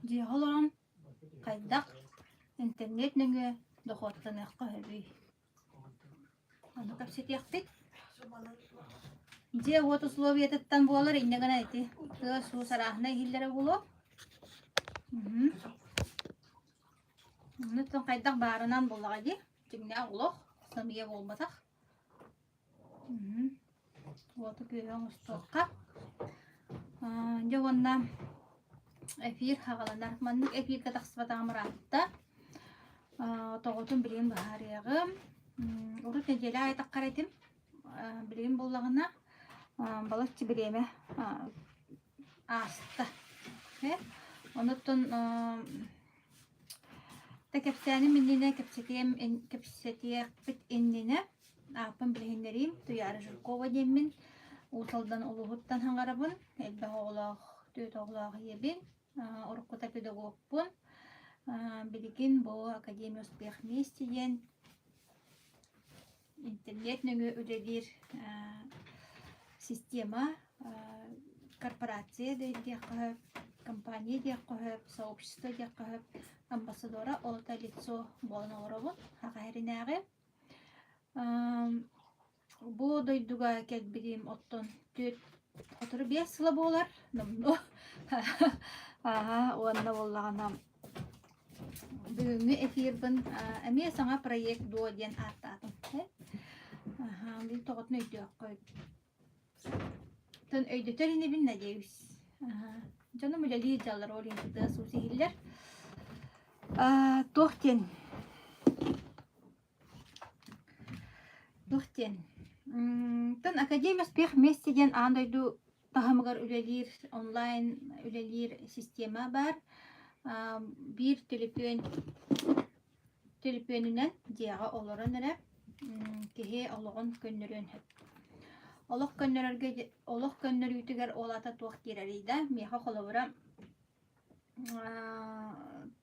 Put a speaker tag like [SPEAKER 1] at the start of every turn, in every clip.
[SPEAKER 1] Дьиэҕэ олорон хайдах интернет нөҥүө дохуоттаныахха сөбүй? Ону кэпсэтиэхпит. Дьиэ-уот условиятыттан буолар инньэ гынан ити тыас-уус арааһынай иһиллэрэ буолуо. Оннуттан хайдах баарынан буоллаҕа дии. Дьиҥнээх олох, сымыйа буолбатах. Уоту күөһэ оҥостуохха. Дьэ уонна эфир хаҕаланар. Маннык эфиргэ тахсыбатаҕым ыраатта. Тоҕотун билигин быһаарыаҕым. Урут нэдиэлэ аайы таххар этим. Билигин буоллаҕына балачча бириэмэ ааста. Онуттан Та кэпсээним иннинэ кэпсэтиэм кэпсэтиэхпит иннинэ ааппын билиһиннэриим Туйаара Жиркова диэммин Уус Алдан улууһуттан хаҥарабын элбэх оҕолоох түөрт оҕолоох ийэбин уруккута педагогпун билигин бу Академия успех вместе диэн интернет нөҥүө үлэлиир система корпорация диэххэ сөп, компания диэххэ сөп, сообщество диэххэ сөп амбассадора ол это лицо буолан олоробун Саха сиринээҕи. Бу дойдуга кэлбитим оттон түөрт сотору биэс сыла буолар номнуо уонна буоллаҕына Бүгүҥҥү эфирбын эмиэ саҥа проект дуо диэн ааттаатым. Мин тоҕотун өйдүөххэ Тон өйдөтөр инибин надеюсь. Дьонум үлэлиир дьаллар ол иһин тыас-уус иһиллэр. Туох диэн Туох диэн Тон Академия успех вместе диэн аан дойду таһымыгар үлэлиир онлайн үлэлиир система баар. Биир төлөпүөн төлөпүөнүнэн дьиэҕэ олорон эрэ киһи олоҕун көннөрүөн сөп. Олох көннөрөргө олох көннөрүүтүгэр ол аата туох киирэрий да миэхэ холобура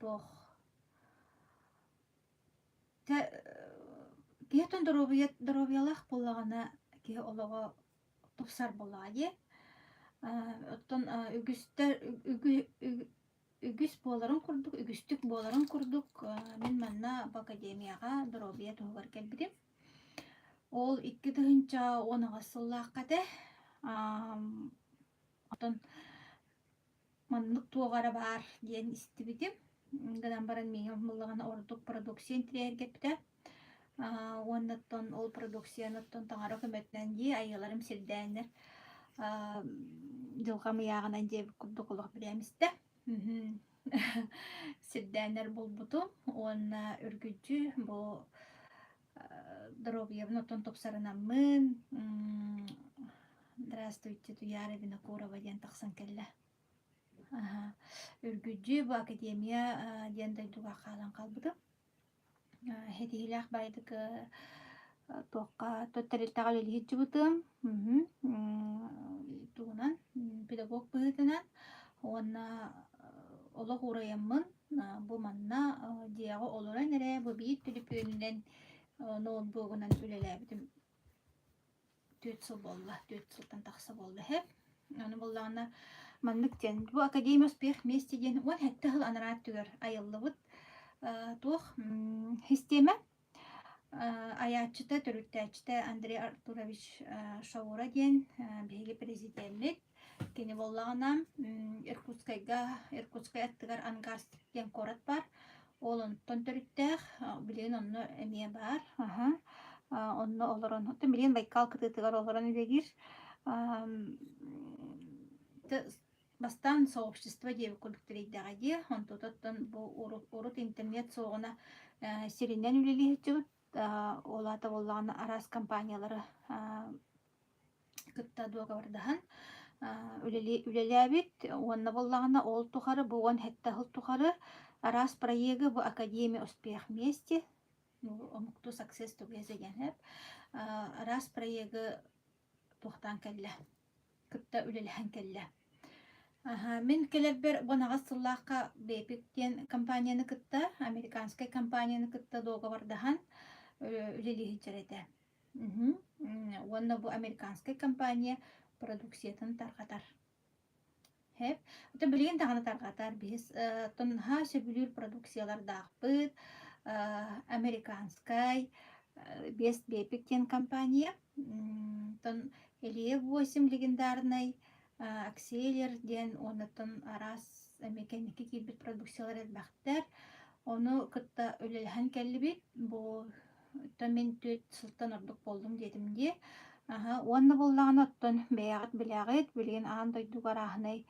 [SPEAKER 1] туох Тэ киһи оттон доруобуйа доруобуйалаах буоллаҕына киһи олоҕо тупсар буоллаҕа дии. Оттон үгүстэр үгүс буоларын курдук, үгүстүк буоларын курдук мин манна бу академияҕа доруобуйа туһугар кэлбитим. Ол 2018 сыллаахха этэ. Оттон Маннык туох эрэ баар диэн истибитим. Гынан баран миигин буоллаҕына ордук продукция интириэһиргэппитэ. Уонна оттон ол продукцияны оттон таҥара көмөтүнэн дии айыыларым сирдээннэр дьылҕам ыйааҕынан диэбит курдук олох билэм истэ. Сирдээннэр булбутум уонна үргүдьү бу доруобуйабын оттон тупсарынаммын Здравствуйте, Туяра Винокурова диэн тахсан кэллэ. Аһа. Үргүдьү бу академия диэн дойдуга хаалан хаалбытым. Ситиһиилээх баайдык туохха тэрилтэҕэ үлэлии сылдьыбытым. Тугунан педагог быһыытынан уонна олох уурайаммын бу манна дьиэҕэ олорон эрэ бу биир төлөпүөнүнэн ноутбугунан үлэлээбитим түөрт сыл буолла, түөрт сылтан тахса буолла үһү. Аны буоллаҕына маннык диэн, бу Академия успех вместе диэн 17 сыл анараа өттүгэр айыллыбыт туох систиэмэ айааччыта, төрүттээччитэ Андрей Артурович Шаура диэн биһиги президеммит. Кини буоллаҕына Иркутскайга, Иркутскай аттыгар Ангарск диэн куорат баар. Ол онтон төрүттээх, билигин онно эмиэ баар. Аһа. Онно олорон, оттон билигин Байкал кытыытыгар олорон үлэлиир. Бастаан сообщество диэбит курдук тэрийдэҕэ дии. Онтутуттан бу урут интернет суоҕуна сиринэн үлэлии сылдьыбыт. Ол аата буоллаҕына араас компаниялары кытта дуогабардаһан үлэлээбит уонна буоллаҕына ол тухары бу 17 сыл тухары араас проегы бу Академия успех вместе омуктуу Success Together диэн сөп араас проегы туохтаан кэллэ кытта үлэлэһэн кэллэ. Мин кэлэрбэр 18 сыллаахха Бэпик диэн компанияны кытта, американскай компанияны кытта дуогабардаһан. үлэлии сылдьар этэ. Уонна бу американскай компания продукциятын тарҕатар. Һэп. Ото билигин даҕаны тарҕатар. Биһис оттон наһаа сөбүлүүр продукциялардаахпыт. Американскай Best Bepik диэн компания. Оттон Илья 8 легендарнай Акселер диэн уоннаттан араас эмиэ кэнники киирбит продукциялар элбэхтэр. Ону кытта үлэлэһэн кэллибит. Бу оттон мин 4 сылтан ордук буоллум диэтим дии. Аһа, уонна буоллаҕына оттон бэйэҕит билэҕит, билигин аан дойдуга арааһынай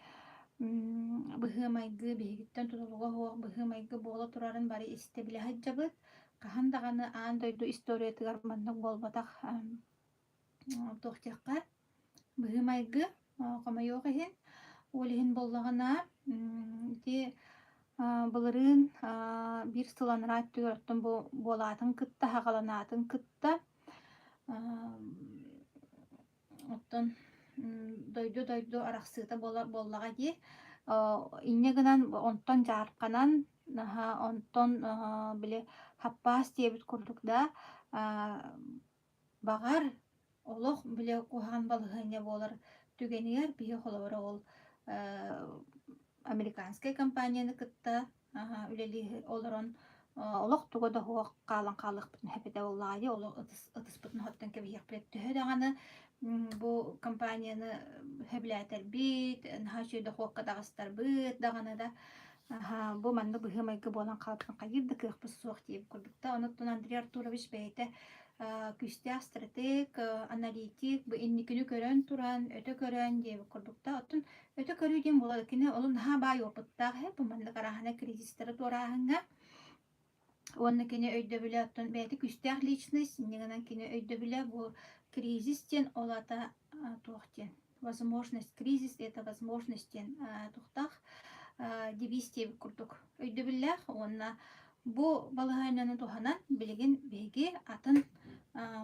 [SPEAKER 1] быһыы-майгы биһигиттэн тутулуга суох быһыы-майгы буола турарын бары истэ билэ сылдьабыт. Хаһан даҕаны аан дойду историятыгар маннык буолбатах туох диэххэ быһыы-майгы хомойуох иһин. Ол иһин буоллаҕына ити былырыын биир сыл анараа өттүгэр оттон бу буолаатын кытта саҕаланаатын кытта оттон дойду-дойду арахсыыта буолар буоллаҕа дии. Инньэ гынан онтон дьаарханан наһаа онтон били хаппаас диэбит курдук да Баҕар, олох бile куһаҕан балаһыанньа буолар түгэнигэр биһи холобура ол американскай компанияны кытта үлэлии олорон олох туга да суох хаалан хаалыахпытын сөп этэ буоллаҕа дии, олох ытыспытын оттон кэбиһиэхпит. Төһө даҕаны бу компанияны сөбүлээтэрбит, наһаа үчүгэй дохуокка таҕыстарбыт даҕаны да бу маннык быһыы-майгы буолан хаалбытын хайыыр да кыахпыт суох диэбит курдук да. Онон Андрей Артурович бэйэтэ күүстээх стратег, аналитик, бу инникини көрөн туран, өтө көрөн диэбит курдук да. Оттон өтө көрүү диэн буолар кини олус наһаа баай опыттаах ээ бу маннык арааһынай кризистары туорааһыҥҥа. Уонна кини өйдөбүлэ оттон бэйэтэ күүстээх личность, инньэ гынан кини өйдөбүлэ бу кризис диэн ол аата туох диэн возможность кризис это возможность диэн туохтаах девиз диэбит курдук өйдөбүллээх уонна бу балаһыанньаны туһанан билигин биһиги атын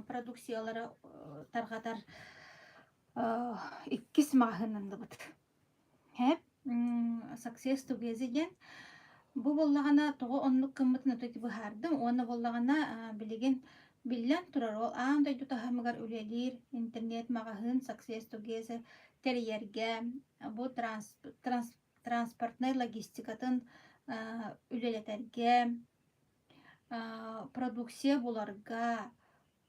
[SPEAKER 1] продукциялары тарҕатар иккис маҕаһыыннанныбыт. Һэ, Success Together диэн. Бу буоллаҕына тоҕо оннук гыммытын ото ити быһаардым уонна буоллаҕына билигин биллэн турар ол аан дойду таһымыгар үлэлиир интернет-маҕаһыын Success Together тэрийэргэ бу транспортнай логистикатын үлэлэтэргэ продукция буларга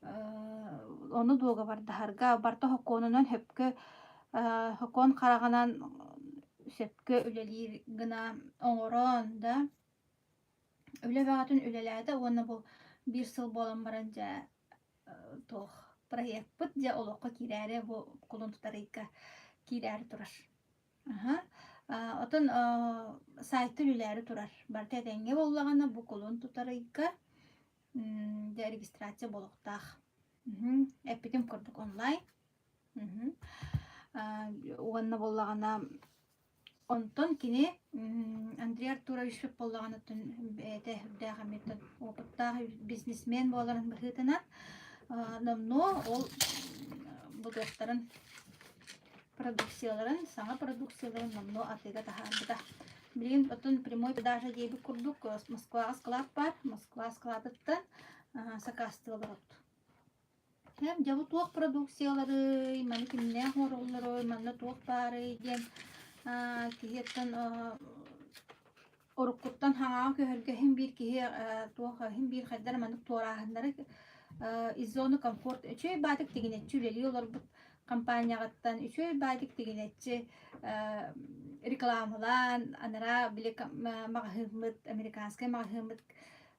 [SPEAKER 1] Ону дуогабардаһарга барыта сокуонунан сөпкө сокуон хараҕынан сөпкө үлэлиир гына оҥорон да үлэ бөҕөтүн үлэлээтэ уонна бу биир сыл буолан баран дьэ туох проекпыт дьэ олоххо киирээри бу кулун тутар ыйга киирээри турар. Аһа. Оттон сайтын үлээри турар. Барыта этэҥҥэ буоллаҕына бу кулун тутар ыйга Дьэ регистрация буолуохтаах. Эппитим курдук онлайн. Уонна буоллаҕына онтон кини Андрей Артурович буоллаҕына бэйэтэ үрдээх эмиэ опыттаах бизнесмен буоларын быһыытынан номнуо ол бутуохтарын продукцияларын, саҥа продукцияларын номнуо атыыга таһаарбыта. Билигин оттон прямой продажа диэбит курдук Москваҕа склад баар. Москва складыттан сакаастыы олоробут. Дьэ бу туох продукцияларый, маны кимнээх оҥороллоруй, манна туох баарый диэн киһи оттон Уруккуттан хаҥаҕа көһөргө иһин биир киһи туох иһин биир хайдах эрэ маннык туорааһыннары из зоны комфорт үчүгэй баатык тигинэччи үлэлии олорбут компанияҕыттан үчүгэй баатык тигинэччи рекламалаан анараа били маҕаһыыммыт американскай маҕаһыыммыт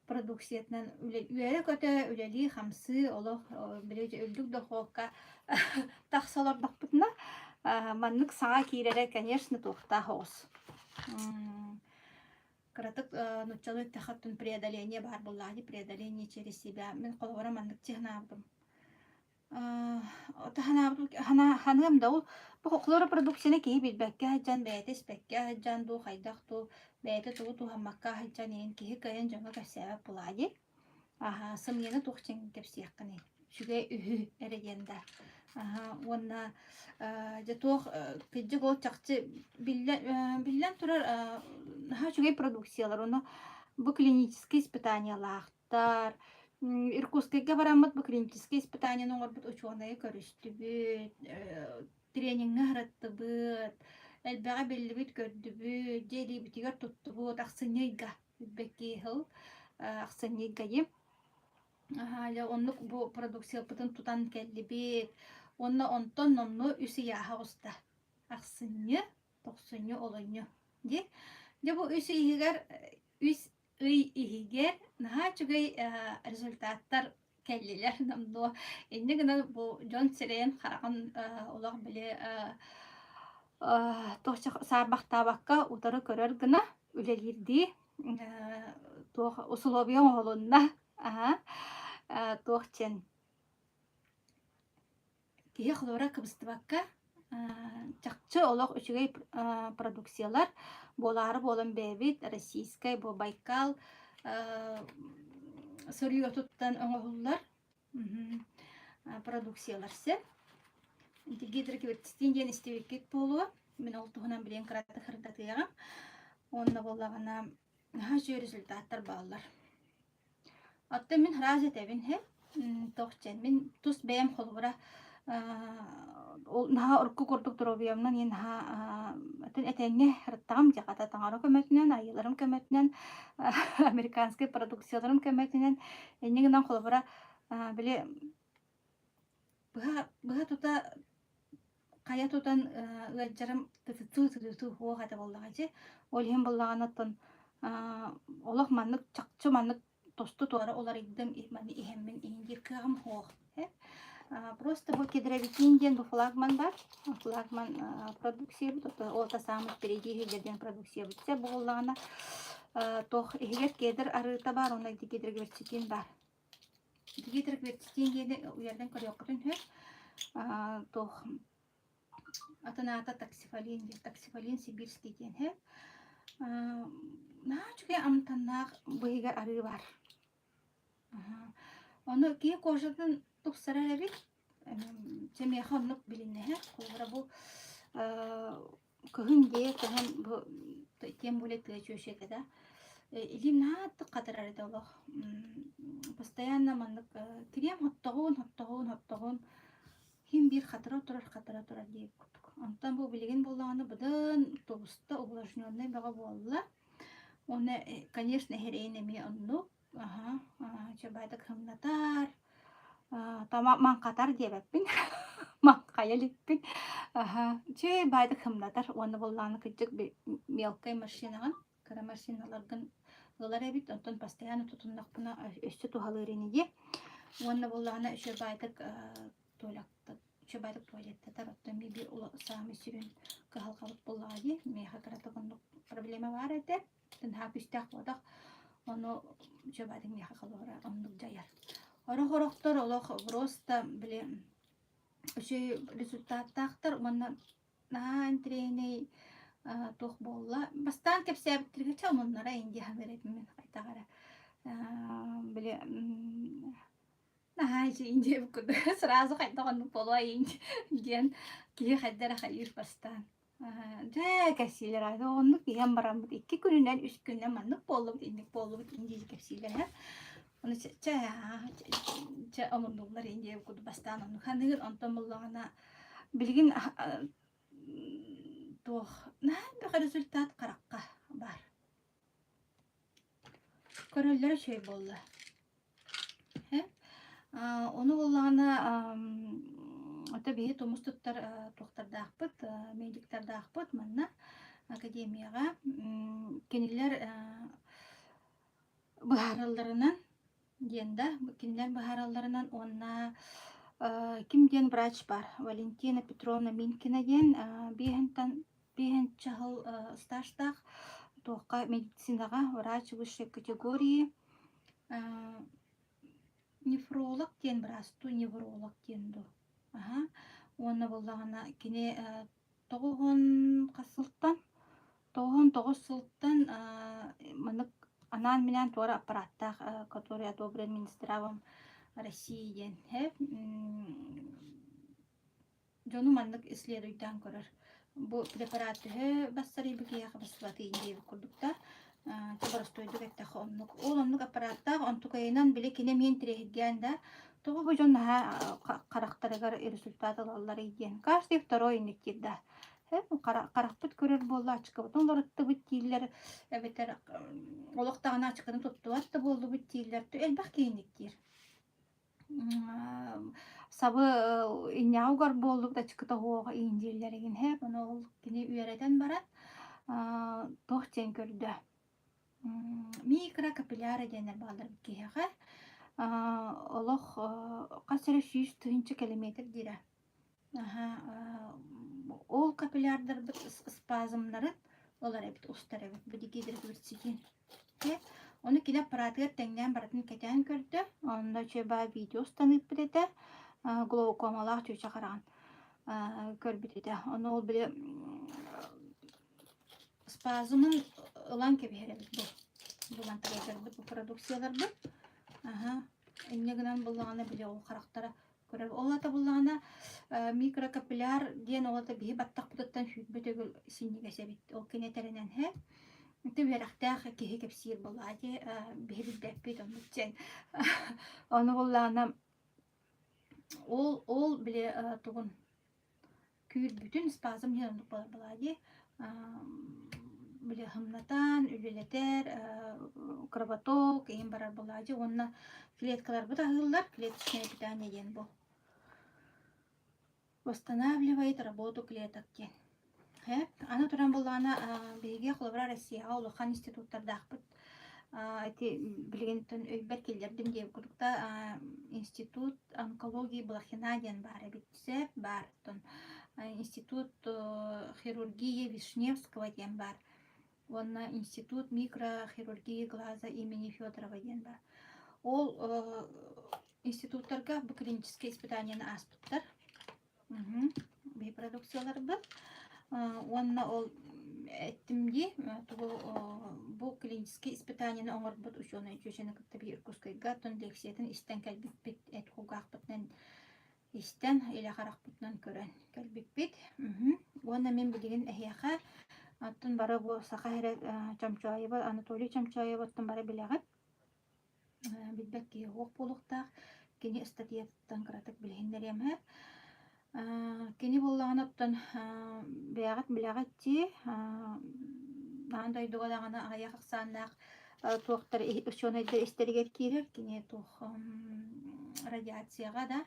[SPEAKER 1] продукциятынан үөрэ-көтө үлэлии-хамсыы олох били үрдүк дохуокка тахса олордохпутуна маннык саҥа киирэрэ конечно туохтаах оҕус кыратык нууччалыы эттэххэ преодоление баар буоллаҕа дии преодоление через себя мин холобура маннык чыһынаабытым Ханыам да ол бу хлоропродукцияны киһи билбэккэ сылдьан, бэйэтэ испэккэ сылдьан дуу, хайдах дуу, бэйэтэ тугу туһаммакка сылдьан иһин киһи кыайан дьоҥҥо кэпсээбэт буолаа дии. Аһа, сымыйаны туох дьиҥ кэпсиэххиний? Үчүгэй үһү эрэ диэн да. Аһа, уонна дьэ туох кырдьык ол чахчы биллэн турар наһаа үчүгэй продукциялар, ону бу клиническэй испытаниелаахтар. Иркутскайга бараммыт бу клиническэй испытаниены оҥорбут учуонайы көрүстүбүт, трениҥҥэ сырыттыбыт, элбэҕи биллибит-көрдүбүт, дьиэ илиибитигэр туттубут. Ахсынньы ыйга Бэкки сыл ахсынньы ыйга дии. Аһаа, дьэ оннук бу продукциябытын тутан кэллибит. Уонна онтон номнуо үс ыйааһа оҕуста. Ахсынньы, тохсунньу, олунньу дии. Дьэ бу үс иһигэр үс ый иһигэр наһаа үчүгэй результаттар кэллилэр номнуо. Инньэ гынан бу дьон сирэйин хараҕын олох били туох саарбахтаабакка утары көрөр гына үлэлиирдии туох усулуобуйа оҥоһулунна. Аһа туох диэн Киһи холобура кыбыстыбакка, чахчы олох үчүгэй продукциялар буолаары буолан бэйэбит российскай бу Байкал сырьетуттан оҥоһуллар продукциялар сөп. Гидроквертистин диэн истибиккит буолуо. Мин ол туһунан билигин кыратык сырдатыаҕым. Уонна буоллаҕына наһаа үчүгэй результаттар бааллар. Оттон мин сразу этэбин һэ, туох диэн, мин тус бэйэм холобура ол наһаа урукку курдук доруобуйабынан иһин наһаа атын этэҥҥэ сырыттаҕым дии хата таҥара көмөтүнэн, айыыларым көмөтүнэн, американскай продукцияларым көмөтүнэн инньэ гынан холобура били быһа быһа тута хайа тутан ыалдьарым тытытыы-тытытыы суох этэ буоллаҕа дии. Ол иһин буоллаҕына оттон олох маннык чахчы маннык тосту туора уларыйдым маны иһэммин иһин диир кыаҕым суох. Просто бу кедровикин диэн бу флагман бар. Флагман продукциябыт, ол та самый впереди иһиллэр диэн продукциябыт. Сэ буоллаҕына туох иһигэр кедр арыыта бар, онно гидрогверцетин бар. Гидроквертитин диэни уйардан көрүөххүтүн сөп. Туох атын аата таксифалин диэн таксифалин сибирский диэн сөп. Наһаа үчүгэй амтаннаах быһыгар арыы баар. Ону киһи кожатын тупсарар эбит. Чэ миэхэ оннук билиннэһэ. Холобура бу Кыһын дии, кыһын бу тем более тыа чүөчэтэ да илиим наһаа хатарар этэ олох. Постоянно маннык кириэм хоттоҕун, хоттоҕун, хоттоҕун син биир хатыра турар, хатыра турар диэбит курдук. Онтон бу билигин буоллаҕына быдан тубуста увлажненнай бөҕө буолла. Уонна, конечно, эһэрэйин эмиэ оннук. Аһа, чабаатык сымнатар, тама маҥхатар диэбэппин, маҥхайа иликпин. Аһа, үчүгэй баайдык сымнатар уонна буоллаҕына кырдьык мелкай машинаҕын, кыра машиналаргын ылар эбит, онтон постоянно тутуннахпына өссө туһалыыр ини дии. Уонна буоллаҕына үчүгэй баайдык үчүгэй баайдык туалеттатар, оттон биир саамай сүрүн кыһалҕабыт буоллаҕа дии, миэхэ кыратык оннук проблема баар этэ. Наһаа күүстээх буолбатах, ону дьабаатын миэхэ холобура оннук дьайар. Орох-орохтор олох просто били үчүгэй результаттаахтар уонна наһаа интэриэһинэй туох буолла. Бастаан кэпсээбиттэргэ чэ омуннара индия саныыр этим мин хайдах эрэ. Били наһаа үчүгэй диэбит курдук сразу хайдах оннук буолуой диэн киһи хайда эрэ хайыыр бастаан. Дьэ, кэпсиилэр аайы оннук иһэн бараммыт икки күнүнэн, үс күнүнэн маннык буоллубут, инник буоллубут диир кэпсиилэр эһэ. Ону чэ, чэ, чэ омурдуллар ин диэбит курдук бастаан оннук саныыр, онтон буллаҕына билигин туох наһаа элбэх результат харахха баар. Көрөллөрө үчүгэй буолла. Ону буоллаҕына ото биһи тумус туттар туохтардаахпыт, медиктардаахпыт манна академияҕа. Кинилэр быһааралларынан диэн да, кинилэр быһааралларынан уонна ким диэн врач баар, Валентина Петровна Минкина диэн биэһинтэн биэһинчэ сыл стажтаах туохха медицинаҕа врач высшей категории Нефролог диэн быраас дуу, невролог диэн дуу. Аһа. Уонна буоллаҕына кини тоҕуһун хас сылтан? 99 сылтан маннык анаан-минээн туора аппараттаах, который одобрен Минздравом России диэн Дьону маннык исследуйдаан көрөр. Бу препарат төһө бассарыйбыт киһиэхэ бассыбатый диэбит курдук да. Боростуойдук эттэххэ оннук. Ол оннук аппарааттаах онтукайынан били кини эмиэ интириэһиргээн да, тоҕо бу дьон наһаа харахтарыгар результат ылалларый диэн. Каждый второй инник диир да. Харахпыт көрөр буолла, ачыкыбытын уларыттыбыт дииллэр, эбэтэр олох даҕаны ачыкыны туттубат да буоллубут дииллэр. Элбэх киһи инник диир. Сабы инньэҕэ угар буоллубут ачыкыта оһуоҕа иин дииллэр игин һээп ону ол кини үөрэтэн баран туох диэн көрдө микрокапилляры диэннэр бааллар эбит киһиэхэ олох хас эрэ 100 000 километр диирэ ол капиллярдарбыт спазмнарын ылар эбит устар эбит бу дигидроглицидин Ону кини аппаратыгар тэҥнээн барытын кэтээн көрдө. Онно үчүгэй баҕайы видео устан ыыппыт этэ. Глаукомалаах чүөчэ хараҕын көрбүт этэ. Ону ол били спазмын ылан кэбиһэр эбит бу. Бу мантарыйдарбыт, бу продукцияларбыт. Аха. Инньэ гынан буллаҕына били ол харахтара көрөр. Ол аата буллаҕына микрокапилляр диэн ол аата биһи баттахпытыттан сүүрбэ төгүл синньигэс эбит. Ол кини этэринэн һэ. Ити үөрэхтээх киһи кэпсиир буоллаҕа дии, биһи билбэппит оннук диэн. Ону буллаҕына ол ол били тугун күүрбүтүн спазм диэн оннук буолар буоллаҕа дии. Били хымнатан, үлэлэтэр, кровоток иһин барар буоллаҕа дии уонна клеткаларбыт аһыыллар, клеточное питание диэн бу. Восстанавливает работу клеток диэн. Аны туран буоллаҕына, биһиги холобура Россияҕа улахан институттардаахпыт. Ити билигин өйбөр киллэрдим диэбит курдук да институт онкологии Блохина диэн баар эбит сөп баар. Оттон институт хирургии Вишневского диэн баар. Уонна институт микрохирургии глаза имени Федорова диэн баар. Ол институттарга бу клиническэй испытанияны ааспыттар. Биһи продукцияларбыт. Уонна ол эттим дии, тугу бу клиническэй испытанияны оҥорбут учуонай чүөчэни кытта биир Иркутскайга оттон лекциятын истэн кэлбиппит, эт кулгаахпытынан истэн, илэ харахпытынан көрөн кэлбиппит. Уонна мин билигин эһиэхэ оттон бары бу саха эрэ Чомчоева, Анатолий Чомчоева оттон бары билэҕит. Билбэт киһи суох буолуохтаах. Кини ыстатыйатыттан кыратык билиһиннэриэм иһэ. Кини буоллаҕына оттон бэйэҕит билэҕит дии, аан дойдуга даҕаны аҕыйах ахсааннаах туохтар учуонайдар истэригэр киирэр. Кини туох радиацияҕа да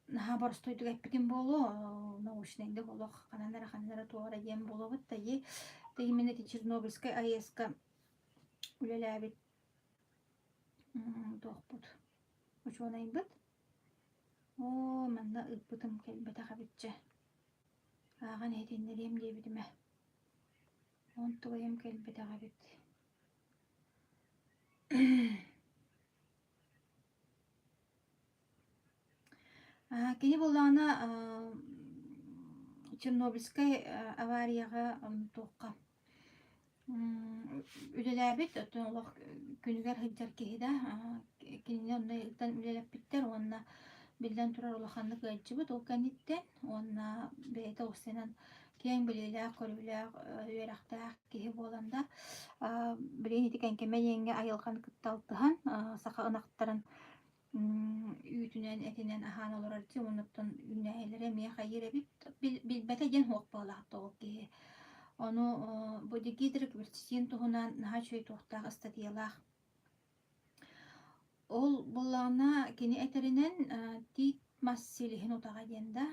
[SPEAKER 1] наһаа боростуойдук эппитим буолуо, научнайдык олох ханан эрэ ханан эрэ туох эрэ диэн буолуобут да именно ити Чернобыльскай АЭС-ка үлэлээбит туохпут учуонайбыт. Оо, манна ыыппытым кэлбэтэх эбитчэ. Ааҕан иһитиннэриэм диэбитим ээ. Онтугайым кэлбэтэх эбит. Кини буоллаҕына Чернобыльскай аварияҕа туохха үлэлээбит, оттон олох күнүгэр сылдьар киһи да кинини онно ыытан үлэлэппиттэр уонна биллэн турар улаханнык ыалдьыбыт ол кэнниттэн уонна бэйэтэ уопсайынан киэҥ билиилээх-көрүүлээх, үөрэхтээх киһи буолан да билигин ити Кэҥкэмэ диэҥҥэ айылҕаны кытта алтыһан саха ынахтарын үүтүнэн, этинэн аһаан олорор дии уонна оттон үүнээйилэрэ эмиэ хайыыр эбит билбэтэ диэн суох буолаах ол киһи. Ону бу дигидрокверцетин туһунан наһаа үчүгэй туохтаах ыстатыйалаах. Ол буоллаҕына кини этэринэн тиит мас силиһин утаҕа диэн да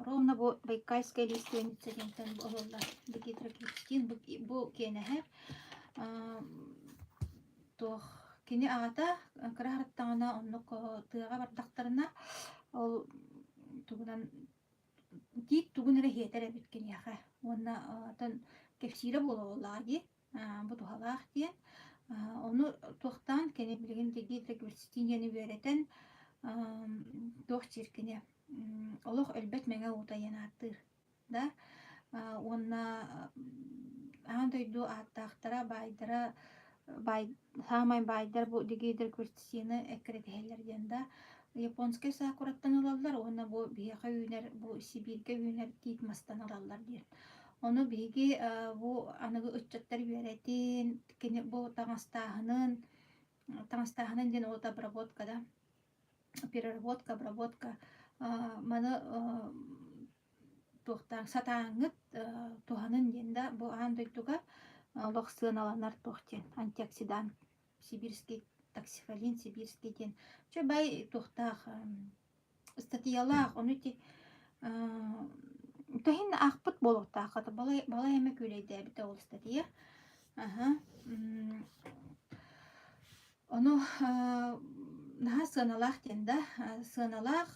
[SPEAKER 1] ровно бу Байкальская лиственница диэнтэн ылыллар дигидрокверцетин бу киэнэһэ туох кини аҕата кыра сырыттаҕына оннук тыаҕа бардахтарына ол тугунан тиит тугун эрэ иһиэтэр эбит киниэхэ уонна оттон кэпсиирэ буола буоллаҕа дии бу туһалаах диэн ону туохтаан кини билигин дигидрокверцетин үөрэтэн туох диир кини олох өлбөт мэҥэ уута диэн ааттыыр да уонна аан дойду ааттаахтара баайдара баай саамай баайдар бу дигидрокверцетины эккирэтиһэллэр диэн да японскай сакураттан ылаллар уонна бу биһиэхэ үүнэр бу Сибииргэ үүнэр тиит мастан ылаллар диэн. Ону биһиги бу аныгы ыччаттар үөрэтин, кини бу таҥастааһынын, таҥастааһынын диэн ол обработка да, переработка, обработка маны туохтаан сатааҥҥыт туһанын диэн да бу аан дойдуга олох сыаналанар туох диэн антиоксидант сибирский таксифалин сибирский диэн чэ бай туохтаах ыстатыйалаах ону ити төһүн аахпыт буолуохтаах хата балай балай эмэ күүлэйдээбитэ ол ыстатыйа аха Ону наһаа сыаналаах диэн да, сыаналаах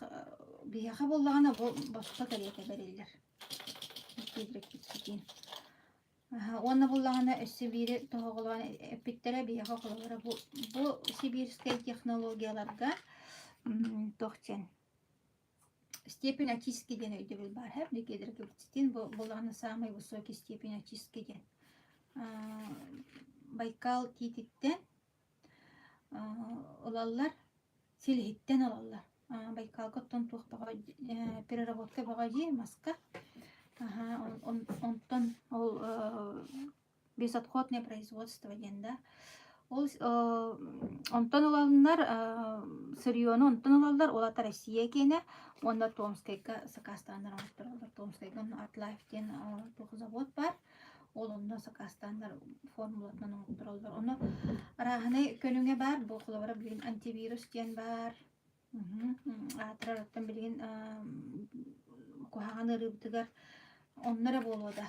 [SPEAKER 1] биһиэхэ буоллаҕына бу босхо кэриэтэ бэриллэр. Гидрокипсидин. Уонна буоллаҕына өссө биири тоһоҕолоон эппиттэрэ биһиэхэ холобура бу, бу сибирскэй технологияларга туох диэн степень очистки диэн өйдөбүл баар һэ гидрокипсидин бу буоллаҕына самый высокий степень очистки диэн. Байкал тиититтэн Ылаллар, силиһиттэн ылаллар. Байкалга оттон туох бөҕө переработка бөҕө дии маска. Онтон ол безотходное производство диэн да. Ол онтон ылаллар сырьену онтон ылаллар, ол ата Россия киэнэ уонна Томскайга сакаастааннар оҥоттороллор. Томскайга онно Атлайф диэн туох завод баар. Ол онно сакаастааннар формулатынан оҥоттороллор. Ону арааһынай көрүҥэ баар. Бу холобура билигин антивирус диэн баар. Аатырар оттон билигин куһаҕан ыарыыбытыгар онно эрэ буолуо да.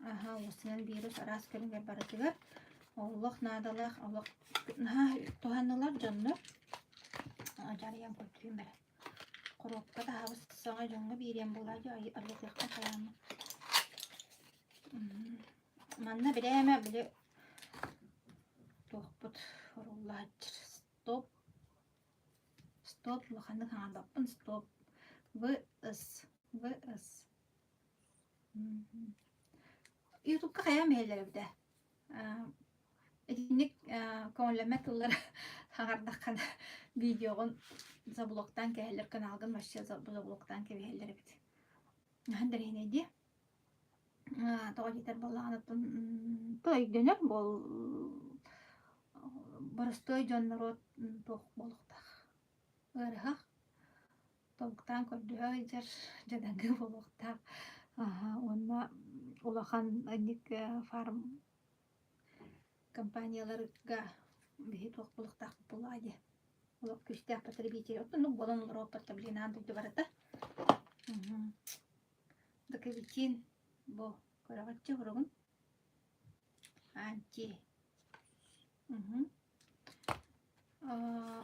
[SPEAKER 1] Аха, уостунан вирус араас көрүҥэр барытыгар олох наадалаах, олох наһаа туһанылар дьоннор. Дьарыйан көрдөрүүм эрэ. Хоруопка таһабыс саҥа дьоҥҥо биэриэм буолаа дии арыйыахха хайааммын. Манна бирээмэ били туохпут оруллааччыр стоп стоп улаханнык хаҥарбаппын стоп В С В С Ютубка хайаан биһэллэр эбитэ Итинник көҥүллэммэт тыллары хаҥардаххына видеоҕун заблоктаан кэһэллэр, каналгын вообще заблоктаан кэбиһэллэр эбит. Наһаа интэриэһинэй дии. Тоҕо диэтэр буоллаҕына то өйдөнөр буол боростуой дьон норуот туох буолуохтаах ыарыһах тобуктаан көрдөһө сылдьар дьадаҥы буолуохтаах уонна улахан инник фарм компанияларга биһи туох буолуохтаахпыт буоллаҕа дии. Олох күүстээх потребитель. Оттон ну буолан олоруохпут блин аан дойду барыта. Докобитин бу көрөҕүччү хоругун. Анти.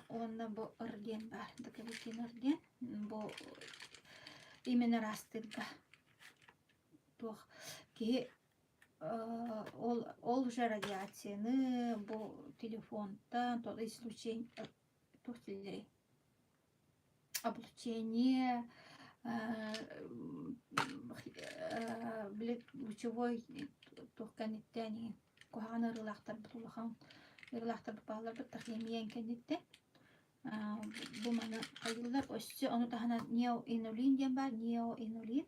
[SPEAKER 1] Уонна бу ыр диэн баар. Докобитин ыр диэн. Бу именно ыраастыырга туох киһи Ол ол уже радиацияны бу телефонтан излучение туох дииллэрий облучение били лучевой туох кэнниттэн игин куһаҕан ыарыылаахтарбыт улахан ыарыылаахтарбыт баалларбыт тахемия кэнниттэн Бу маны хайыыллар. Өссө ону таһынан неоинулин диэн баар. Неоинулин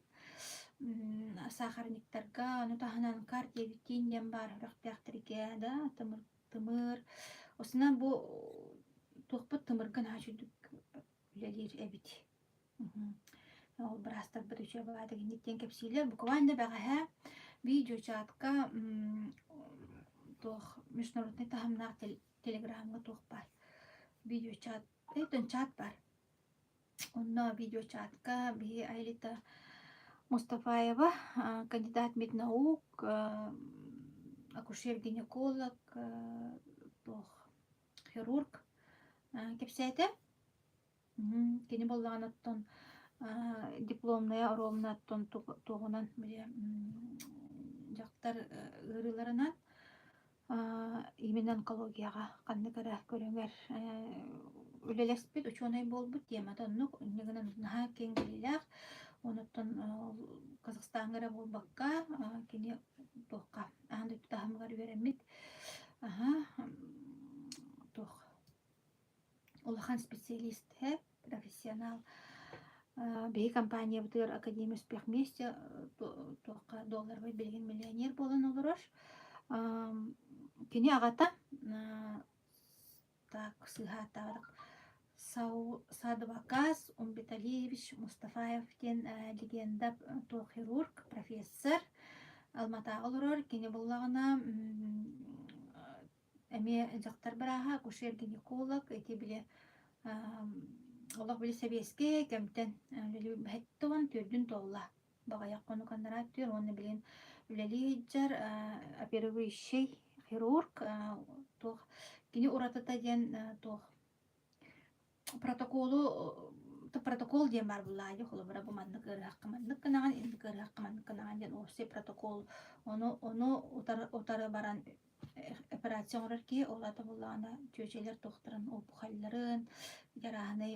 [SPEAKER 1] сахарниктарга, ону таһынан кардиовитин диэн баар үрэхтээхтэргэ да тымыр тымыр. Осунан бу туохпут тымырга наһаа үчүгдүк үлэлиир эбит. Ол быраастарбыт үчүгэй баҕайытык инник диэн кэпсииллэр. Буквально бэҕэһээ видеочатка туох международнай таһымнаах телеграмҥа туох баар видеочат этон чат баар онно видеочатка биһи Айлита Мустафаева кандидат меднаук акушер-гинеколог туох хирург кэпсээтэ Кини буоллаҕына оттон дипломная оруобуна оттон туоҕунан били дьахтар ыарыыларынан именно онкологияҕа ханнык эрэ көрүҥэр үлэлэспит учуонай буолбут темата оннук инньэ гынан наһаа киэҥ билиилээх онуттан Казахстаҥҥа эрэ буолбакка кини туохха аан дойду таһымыгар үөрэммит аһа туох улахан специалист ээ, профессионал. Биһи компаниябытыгар Академия успех вместе. туохха долларбай билигин миллионер буолан олорор. Кини аҕата так сыыһааттаабатах Садвакас Умбеталиевич Мустафаев диэн легенда туох хирург, профессор Алматаҕа олорор. Кини буллаҕына эмиэ дьахтар бырааһа, акушер-гинеколог, ити били олох били сэбиэскэй кэмтэн 74-үн туолла. Баҕайах хонук анараа өттүгэр уонна билигин үлэлии сылдьар оперирующий хирург туох кини уратыта диэн туох Протоколу протокол диэн баар буоллаҕа дии, холобура бу маннык ыарыһахха маннык гынаҕын, инник ыарыһахха маннык гынаҕын диэн общий протокол. Ону ону утары утары баран операция оҥорор киһи ол аата буоллаҕына чүөчэлэр туохтарын опухолларын, дьарааһынай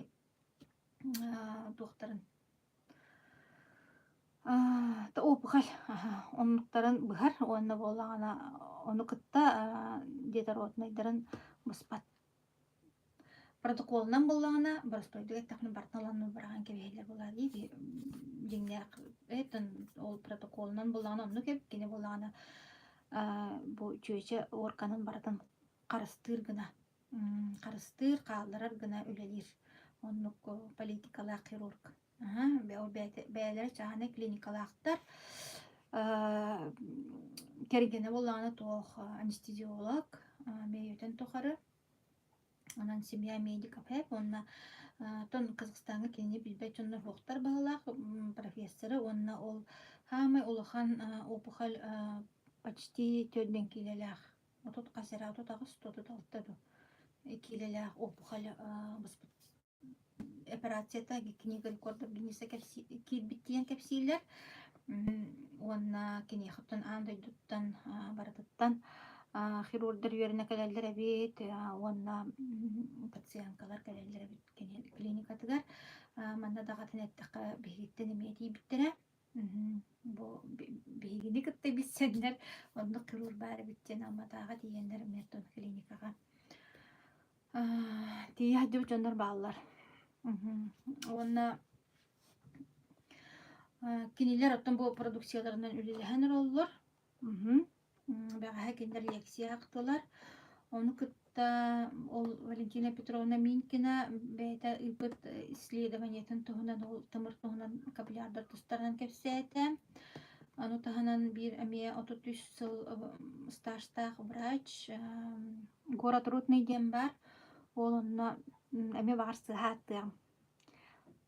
[SPEAKER 1] туохтарын опухоль оннуктарын быһар уонна буоллаҕына ону кытта детороднайдарын быспат. Протоколунан буоллаҕына, боростуойдук эттэхпинэ барытын ылан быраҕан кэбиһэллэр буоллаҕа дии дьиҥнээх этэн ол протоколунан буоллаҕына оннук эбит, кини буоллаҕына бу чүөчэ уорганын барытын харыстыыр гына харыстыыр, хаалларар гына үлэлиир. Оннук политикалаах хирург. Ол бэйэлэрэ чааһынай клиникалаахтар. Кэргэнэ буоллаҕына туох анестезиолог бэйэтин тухары. Онон семья медиков эп уонна оттон Казахстаҥҥа кинини билбэт дьоннор суохтар баһылаах профессоры уонна ол хаамай улахан опухоль почти төрдүн киилэлээх 30 хас эрэ 38 36 дуу киилэлээх опухоль быспыт операцията книга рекордов Гиннесса киирбит диэн кэпсииллэр. Уонна киниэхэттэн аан дойдуттан барытыттан хирурдар үөрэнэ кэлэллэр эбит уонна пациенткалар кэлэллэр эбит клиникатыгар. Манна даҕатан эттэххэ биһигиттэн эмиэ тиийбиттэрэ. Бу биһигини кытта билсэннэр оннук хирург баар эбит диэн Алматаҕа тиийэннэр эмиэ клиникаҕа Тиийэ сылдьыбыт дьоннор бааллар. Уонна кинилэр оттон бу продукцияларынан үлэлэһэн олороллор. Бэҕэһээ кинилэр лекция аахтылар. Ону кытта ол Валентина Петровна Минкина бэйэтэ ыыппыт исследованиетын туһунан, ол тымыр туһунан капиллярдар тустарынан кэпсээтэ. Ону таһынан биир эмиэ 33 сыл стажтаах врач Город Рудный диэн баар, ол онно эмиэ баҕар сыһа ааттыаҕым.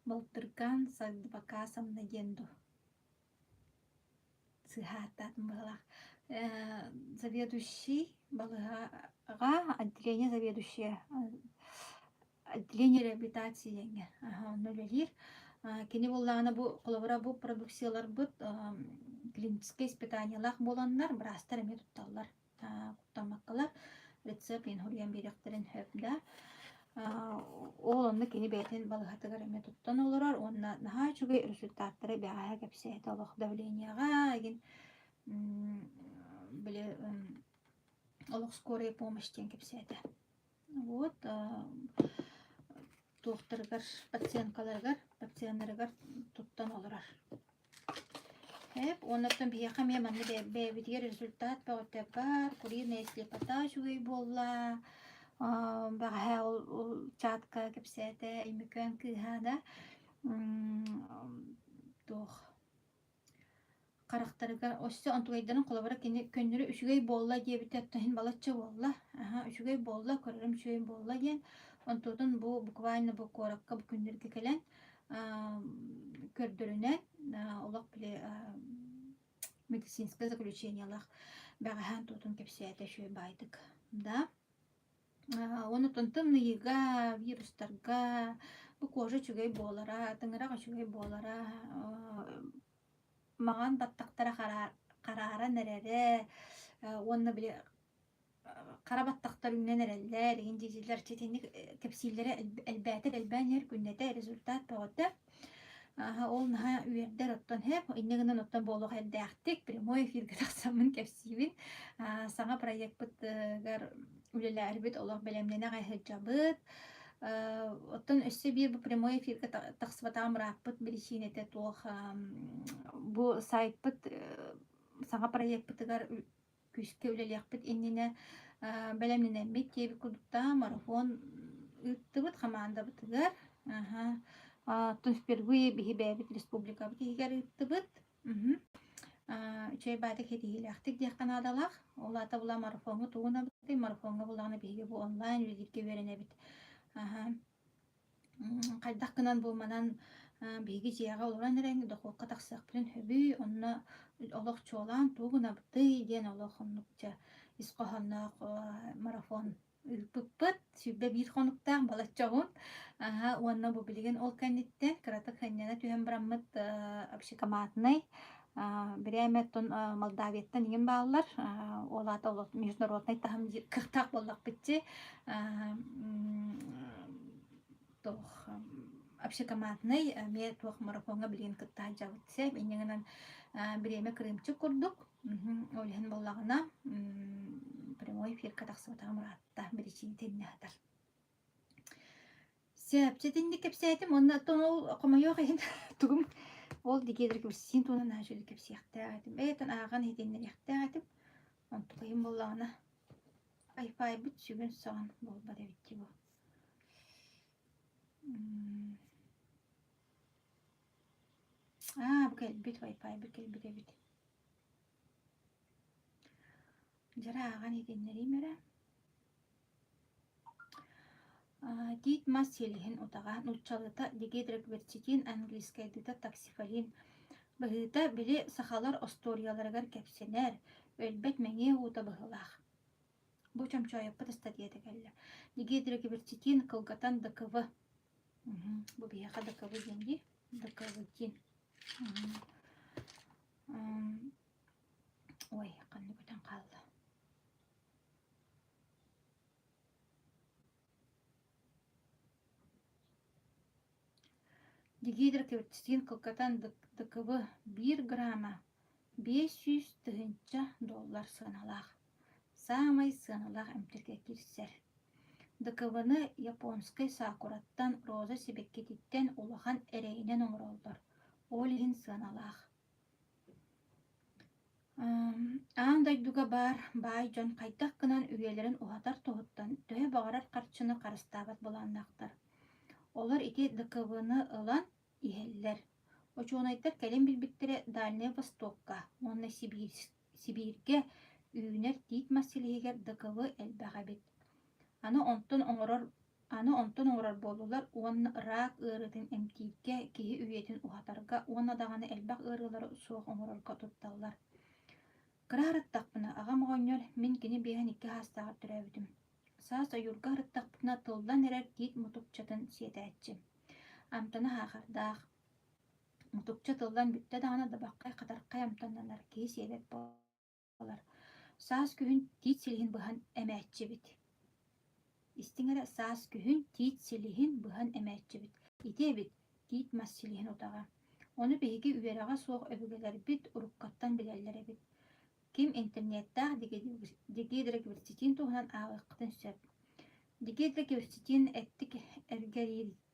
[SPEAKER 1] Балтыргаан Садвакасовна диэн дуу сыһа ааттаатым быһыылаах. Заведующий балыыһаҕа отделение заведующая отделение реабилитации диэҥҥэ онно үлэлиир. Кини буоллаҕына бу холобура бу продукцияларбыт клиническэй испытаниелаах буоланнар быраастар эмиэ тутталлар. Куттаммаккалар рецепт иһин биэриэхтэрин сөп да. Ол онно кини бэйэтин балыыһатыгар эмиэ туттан олорор уонна наһаа үчүгэй результаттары бэҕэһээ кэпсээтэ олох давлениеҕа игин били олох скорая помощь диэн кэпсээтэ. Вот туохтарыгар пациенткаларыгар пациеннарыгар туттан олорор. Эп, уоннаттан биһиэхэ эмиэ манна бэйэбитигэр результат бөҕөтө баар, куриная слепота үчүгэй буолла. Бэҕэһээ ол, ол чатка кэпсээтэ Өймөкөөн кыыһа да туох харахтарыгар өссө онтугайдарын холобура кини көннөрү үчүгэй буолла диэбитэ иһин балачча буолла аһа үчүгэй буолла көрөрүм үчүгэй буолла диэн онтуотун бу буквально бу куоракка бу күннэргэ кэлэн көрдөрүнэн олох били медицинское заключениелаах бэҕэһээ онтуотун кэпсээтэ үчүгэй баайдык да Онтон тымныйыыга, вирустарга бу кожа үчүгэй буолара, тыҥырах үчүгэй буолара, маҥан баттахтара харааран эрэрэ уонна били хара баттахтар үүнэн эрэллэр игин дииллэр итинник кэпсииллэрэ элбээтэр элбээн иһэр күннэтэ результат бөҕөтө. Ол наһаа үөрдэр оттон һэп инньэ гынан оттон буолуох эрдээхтик прямой эфиргэ тахсаммын кэпсиибин. Саҥа проекпытыгар үлэлээрбит олох бэлэмнэнэ аҕай сылдьабыт. Оттон өссө биир бу прямой эфиргэ тахсыбатаҕым ырааппыт биричиинэтэ туох бу сайтпыт саҥа проекпытыгар күүскэ үлэлиэхпит иннинэ бэлэмнэнэммит диэбит курдуктаах марафон ыыттыбыт хамаандабытыгар. Аха. Оттон впервые биһи бэйэбит республикабыт иһигэр ыыттыбыт. Үчүгэй баайдык ситиһиилээхтик диэххэ наадалаах. Ол аата була марафоҥҥа тугу гынабытый? Марафоҥҥа буллаҕына биһиги бу онлайн үлэлииргэ үөрэнэбит. Аха. Хайдах гынан бу манан биһиги дьиэҕэ олорон эрэн дохуокка тахсыахпытын сөбүй, онно олох чуолаан тугу гынабытый диэн олох оннук дьэ ис хоһоонноох марафон ыыппыппыт. 21 хонуктаах балачча уһун. Аһа, уонна бу билигин ол кэнниттэн кыратык сынньана түһэн бараммыт общекоманднай бирээмэ оттон Молдавияттан иҥин бааллар. Ол аата ол международнай таһым кыахтаах буоллахпыт дии. Туох общекоманднай эмиэ туох марафоҥҥа билигин кытта сылдьабыт сөп. Инньэ гынан бириэмэ кырыымчык курдук. Ол иһин буоллаҕына прямой эфирка тахсыбатаҕым ыраатта биричиинэтэ иннэ сытар. Сөп, итинник кэпсээтим уонна оттон ол хомойуох иһин тугум ол дигиэдэркэпсиин туһунан наһаа үчүгэйдик кэпсиэхтээх этим. Бэйэтин ааҕан иһитиннэриэхтээх этим. Онтукайым буоллаҕына айфайбыт сүгүн саҕан буолбат эбит дии бу. Аа, бу кэлбит вайфайбыт кэлбит эбит. Дьара ааҕан иһитиннэриим эрэ. Тиит мас силиһин утаҕа, нууччалыыта дигидрокверцетин, английскайдыыта таксифолин. Быһыыта, били сахалар остуоруйаларыгар кэпсэнэр, өлбөт мэҥиэ уута быһыылаах. Бу Чомчоойоппут ыстатыйата кэллэ. Дигидрокверцетин кылгатан ДКВ. Бу биһиэхэ ДКВ диэн дии. ДКВ диэн. Ой, ханна көтөн хаалла? Дигидрокверцетин кылгатан ДКВ биир грамма 500 тыһыынча доллар сыаналаах. Саамай сыаналаах эмтэргэ киирсэр. ДКВ-ны японскай сакураттан, роза сибэккититтэн улахан эрэйинэн оҥороллор, ол иһин сыаналаах. Аан дойдуга баар баай дьон хайдах гынан үйэлэрин уһатар туһуттан төһө баҕарар харчыны харыстаабат былааннаахтар. Олор ити ДКВ-ны ылан иһэллэр. Учуонайдар кэлин билбиттэрэ Дальнай Востокка уонна Сибииргэ үүнэр тиит мас силиһигэр ДКВ элбэх эбит. Аны онтон оҥорор Аны онтон оҥорор буоллулар уонна рак ыарыытын эмтииргэ, киһи үйэтин уһатарга уонна даҕаны элбэх ыарыылары суох оҥорорго тутталлар. Кыра ырыттахпына, аҕам оҕонньор мин кини биэһин икки саастааҕар төрөөбүтүм. Саас ойуурга ырыттахпытына тыллан эрэр тиит мутукчатын сиэтээччи. Амтана саахардаах. Мутукча тыллан бүттэ даҕаны дабаххай хатархай амтаннанар киһи сиэбэт буолар. Саас күһүн тиит силиһин быһан эмээччибит. Истиҥ эрэ саас күһүн тиит силиһин быһан эмээччибит. Ити эбит тиит мас силиһин утаҕа. Ону биһиги үөрэҕэ суох өбүгэлэрбит уруккаттан билэллэр эбит. Ким интернеттээх дигидрокверцетин туһунан ааҕыаххытын сөп. Дигидрокверцетин эттик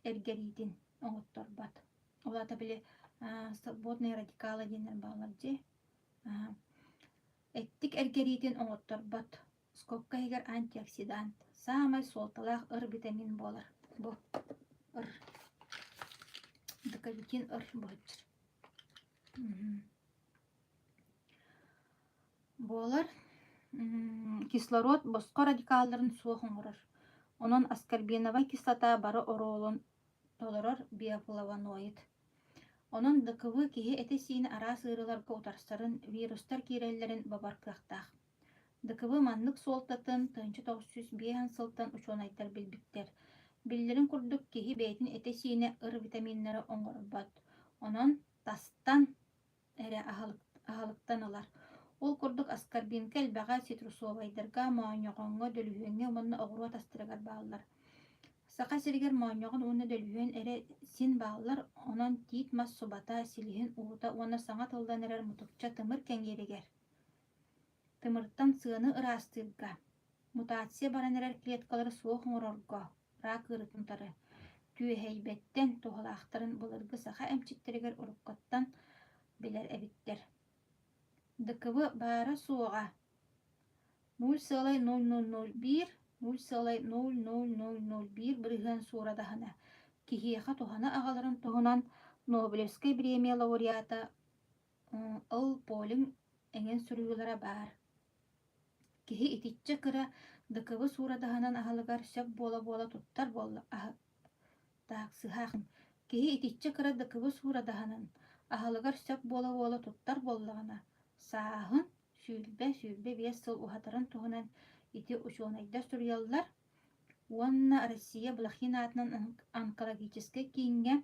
[SPEAKER 1] эргэриитин оҥотторбот. Ол аата били свободные радикалы диэннэр бааллар дии. Эттик эргэриитин оҥотторбот, скобка иһигэр антиоксидант, саамай суолталаах ыр витамин буолар. Бу ыр. Декабитин ыр быһыччыр. Буолар. Кислород босхо радикалларын суох оҥорор. Онон аскорбиновай кислота бары оруолун толорор биофлавоноид. Онон ДКВ киһи этэ-сиинэ араас ыарыыларга утарсарын, вирустар киирэллэрин бобор кыахтаах. ДКВ маннык суолтатын 1905 сылтан учуонайдар билбиттэр. Биллэрин курдук, киһи бэйэтин этэ-сиинэ ыр витаминнары оҥорбот. Онон тастан эрэ аһылыктан ылар. Ол курдук аскорбинка элбэҕэ цитрусовайдарга, моонньоҕоҥҥо, дөлүһүөҥҥэ уонна оҕуруот астарыгар бааллар. Саха сиригэр моонньоҕон уонна дөлүһүөн эрэ син бааллар, онон тиит мас субата, силиһин уута уонна саҥа тыллан эрэр мутукча тымыр кэҥииригэр тымыртан сыаны ыраастыырга, мутация баран эрэр клеткалары суох оҥорорго. рак ыарыытын утары түөһэйбэттэн туһалаахтарын былыргы саха эмчиттэригэр уруккуттан билэр эбиттэр. ДКВ баара-суоҕа 0,0001 0,00001 бырыһыан суурадаһына киһиэхэ туһаны аҕаларын туһунан Нобелевскай бириэмийэ лауреата Ыл Полин эҥин суруйуулара баар. Киһи итиччэ кыра ДКВ суурадаһынан аһылыгар сөп буола-буола туттар буолла Так, сыһаах. Киһи итиччэ кыра ДКВ суурадаһынан аһылыгар сөп буола-буола туттар буоллаҕына, сааһын 20-25 сыл уһатарын туһунан ити учуонайдар суруйаллар уонна Россия Блохин аатынан онкологическай кииҥҥэ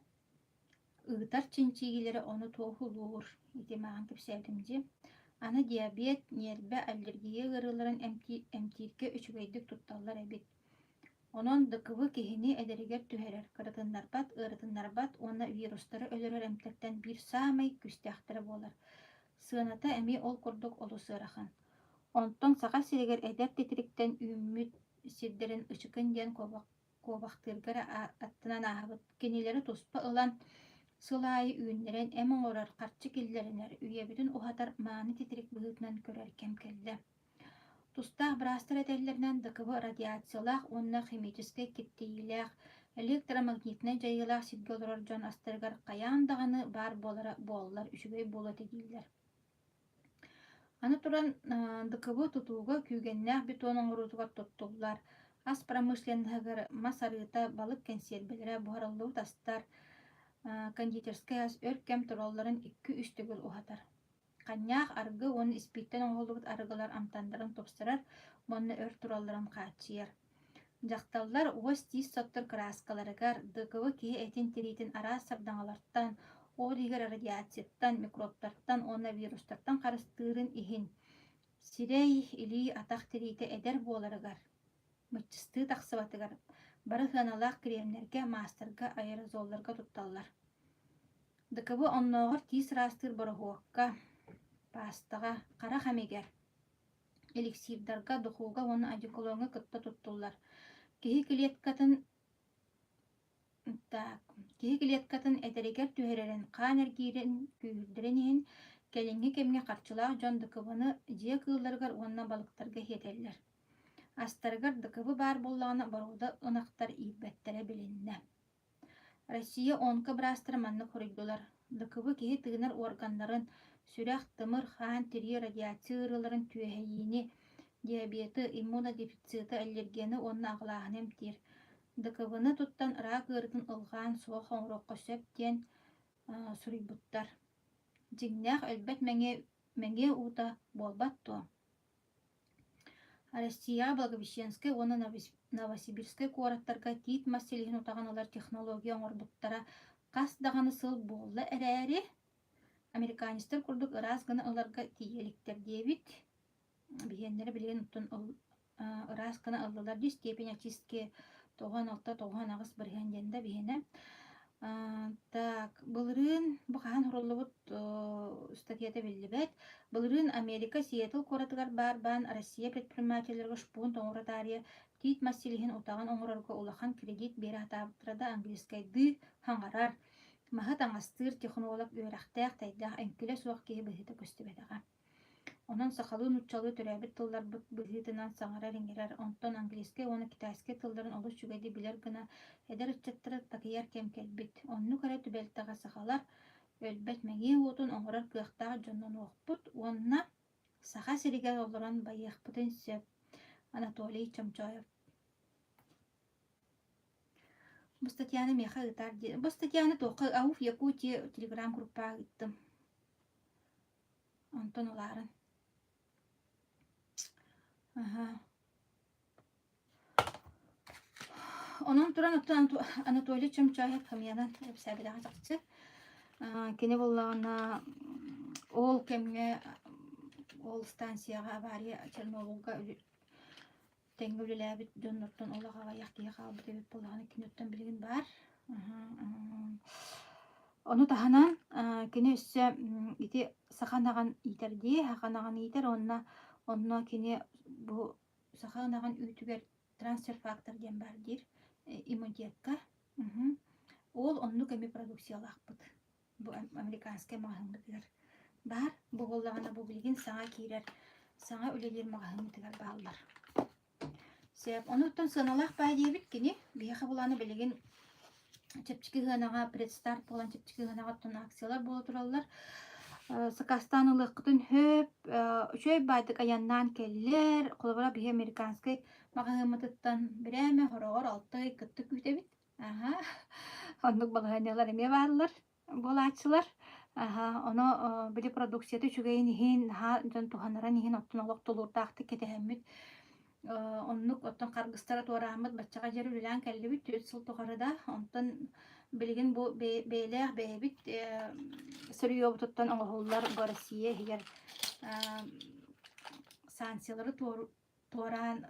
[SPEAKER 1] ыытар чинчийиилэрэ ону туоһулуур. Ити мааҕын кэпсээтим дии. Аны диабет, ньиэрбэ, аллергия ыарыыларын эмтииргэ үчүгэйдик тутталлар эбит. Онон ДКВ киһини эдэригэр түһэрэр, кырытыннарбат, ыарытыннарбат уонна вирустары өлөрөр эмтэртэн биир саамай күүстээхтэрэ буолар. Сыаната эмиэ ол курдук олус ыарахан. Онтон Саха сиригэр эдэр титириктэн үүммүт сирдэрин ычыкын диэн куобахтыырга эрэ аттынан ааһабыт. Кинилэри туспа ылан сыл аайы үүннэрэн эм оҥорор, харчы киллэринэр, үйэбитин уһатар мааны титирик быһыытынан көрөр кэм кэллэ. Тустаах быраастар этэллэринэн, ДКВ радиациялаах уонна химическэй киртийиилээх, электромагнитнай дьайыылаах сиргэ олорор дьон астарыгар хайаан даҕаны баар буолара буоллар үчүгэй буолуо этэ дииллэр. Аны туран, ДКВ тутууга күүгэннээх бетон оҥоруутугар туттуллар, ас промышленноһыгар мас арыыта, балык кэнсиэрбэлэрэ, буһарыллыбыт астар, кондитерскай ас өр кэм туралларын икки-үс төгүл уһатар. Ханньаах аргы уонна испииртэн оҥоһуллубут арыгылар амтаннарын тупсарар уонна өр туралларын хааччыйар. Дьахталлар уос-тиис соттор кырааскаларыгар ДКВ киһи этин тириитин араас сардаҥалартан, ол иһигэр радиацияттан, микробтартан уонна вирустартан харыстыырын иһин сирэй, илии, атах тириитэ эдэр буоларыгар, мыччыстыы тахсыбатыгар бары сыаналаах кремнэргэ, маастарга, аэрозолларга тутталлар. ДКВ оннооҕор тиис ыраастыыр бороһуокка, паастаҕа, харах эмигэр, эликсирдарга, духууга уонна одеколоҥҥа кытта туттуллар. Киһи клеткатын так, киһи клеткатын этэригэр түһэрэрин, хаан эргиирин күүһүрдэрин иһин кэлиҥҥи кэмҥэ харчылаах дьон ДКВ-ны дьиэ кыылларыгар уонна балыктарга сиэтэллэр. Астарыгар ДКВ баар буоллаҕына боруода ынахтар иирбэттэрэ билиннэ. Россия онко-быраастара маннык хоруйдулар: ДКВ киһи тыынар уорганнарын, сүрэх, тымыр, хаан, тирии, радиация ыарыыларын түөһэйиини, диабеты, иммунодефициты, аллергияны уонна аҕылааһыны эмтиир. ДКВ-ны туттан рак ыарыытын ылҕаан суох оҥоруохха сөп диэн суруйбуттар. Дьиҥнээх өлбөт мэҥиэ, мэҥиэ уута буолбат дуо? Россияҕа Благовещенскай уонна Новосибирскай куораттарга тиит мас силиһин утаҕын ылар технология оҥорбуттара хас даҕаны сыл буолла эрээри, американецтар курдук ыраас гына ыларга тиийэ иликтэр диэбит. Биһиэннэрэ билигин оттон ыраас гына ыллылар дии степень очистки 96-98 бырыһыан диэн да биһиэнэ. Так, былырыын бу хаһан суруллубут статьята биллибэт. Былырыын Америка Сиэтл куоратыгар баар баан Россия предпринимателлэргэ шпунт оҥоро таарыйа тиит мас силиһин утаҕын оҥорорго улахан кредит биэрэ сатаабыттара да английскайдыы хаҥарар, маһы таҥастыыр технолог үөрэхтээх, тайдаах эҥкилэ суох киһи быһыыта көстүбэтэҕэ. Онон сахалыы-нууччалыы төрөөбүт тылларбыт быһыытынан саҥарар-иҥэрэр, онтон английскай уонна китайскай тылларын олус үчүгэйдик билэр гына эдэр ыччаттары такыйар кэм кэлбит. Оннук эрэ түбэлтэҕэ сахалар өлбөт мэҥиэ уотун оҥорор кыахтаах дьоннонуохпут уонна Саха сиригэр олорон байыахпытын сөп. Анатолий Чомчоев Бу статьяны миэхэ ыытаар диэн. Бу статьяны туохха Ауф Якутия телеграм-группаҕа ыыттым. Онтон ылаарын. Аха. Онон туран оттон Анатолий Чомчоев хамыйанан кэпсээбэтэҕэ чахчы. Кини буоллаҕына ол кэмҥэ ол станцияҕа авария Чернобыльга тэҥҥэ үлэлээбит дьоннортон олох аҕыйах киһи хаалбыт эбит буоллаҕына киниттэн билигин баар. Ону таһынан кини өссө ити саха ынаҕын иитэр дии, саха ынаҕын иитэр уонна онно кини бу саха ынаҕын үүтүгэр трансфер фактор диэн баар диир. Иммунитекка. Ол оннук эми продукциялаахпыт. Бу американскай маҕаһыыммытыгар баар. Бу буоллаҕына бу билигин саҥа киирэр, саҥа үлэлиир маҕаһыыммытыгар бааллар. Сөп. Онуттан сыаналаах баай диэбит кини. Биһиэхэ булааны билигин чэпчэки сыанаҕа предстарт буолан чэпчэки сыанаҕа оттон акциялар буола тураллар. Сакаастаан ылыаххытын сөп. Үчүгэй баайдык айаннаан кэллэр. Холобура биһи американскай маҕаһыыммытыттан бирээмэ хороҕор алта ый кытта күүтэбит. Аха. Оннук балаһыанньалар эмиэ бааллар буолааччылар. Аха, ону били продукцията үчүгэйин иһин, наһаа дьон туһанарын иһин оттон олох тулуурдаахтык кэтэһэммит оннук оттон харгыстара туорааммыт баччаҕа дьэр үлэлээн кэллибит 4 сыл тухары да. Онтон билигин бу бэйэлээх бэйэбит сырьёбутуттан оҥоһуллар бу Россия иһигэр санкциялары туораан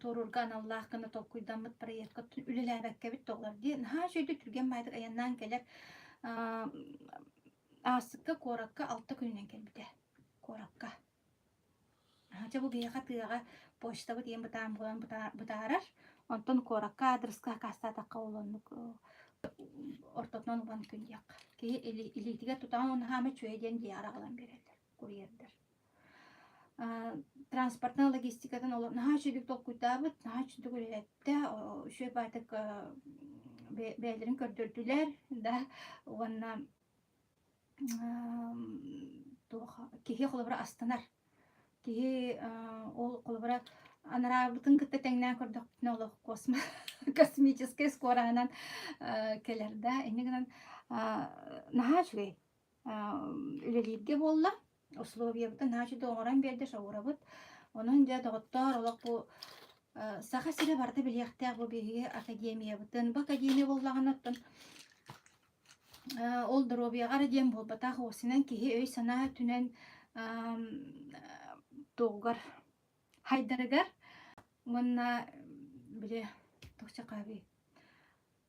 [SPEAKER 1] туоруурга аналлаах гына толкуйдаммыт проекка үлэлээбэккэбит тоҕолор дии наһаа үчүгэйдик түргэн баайдык айаннаан кэлэр Аасыкка куоракка 6 күнүнэн кэлбитэ куоракка. Чэ бу биһиэхэ тыаҕа почтабыт ийэм бытаан буолан бытаарар онтон куоракка аадырыска акаастаатахха ол оннук ортотунан уган күн диэххэ киһи илиитигэр тутаҕын уонна хаама үчүгэй диэн дьиэҕэр аҕалан биэрэллэр курьердар. Транспортнай логистикатын олор наһаа үчүгүйдүк толкуйдаабыт, наһаа үчүгүйдүк үлэлэттэ, үчүгэй баайтык бэйэлэрин көрдөрдүлэр да уонна туох киһи холобура астынар. Киһи ол холобура анараабытын кытта тэҥнээн көрдөхпүтүнэ олох космо космическай скороһынан кэлэр да инньэ гынан наһаа үчүгэй үлэлииргэ буолла. Условиябытын наһаа үчүгэй оҥорон биэрдэ шаурабыт. Онон дьэ доҕоттоор олох бу Саха сирэ барыта билиэхтээх бу биһиги академиябытын. Бу академия буоллаҕына оттон ол доруобуйаҕа эрэ диэн буолбатах уопсайынан киһи өй-санаа өттүнэн тугугар хайдарыгар уонна били туох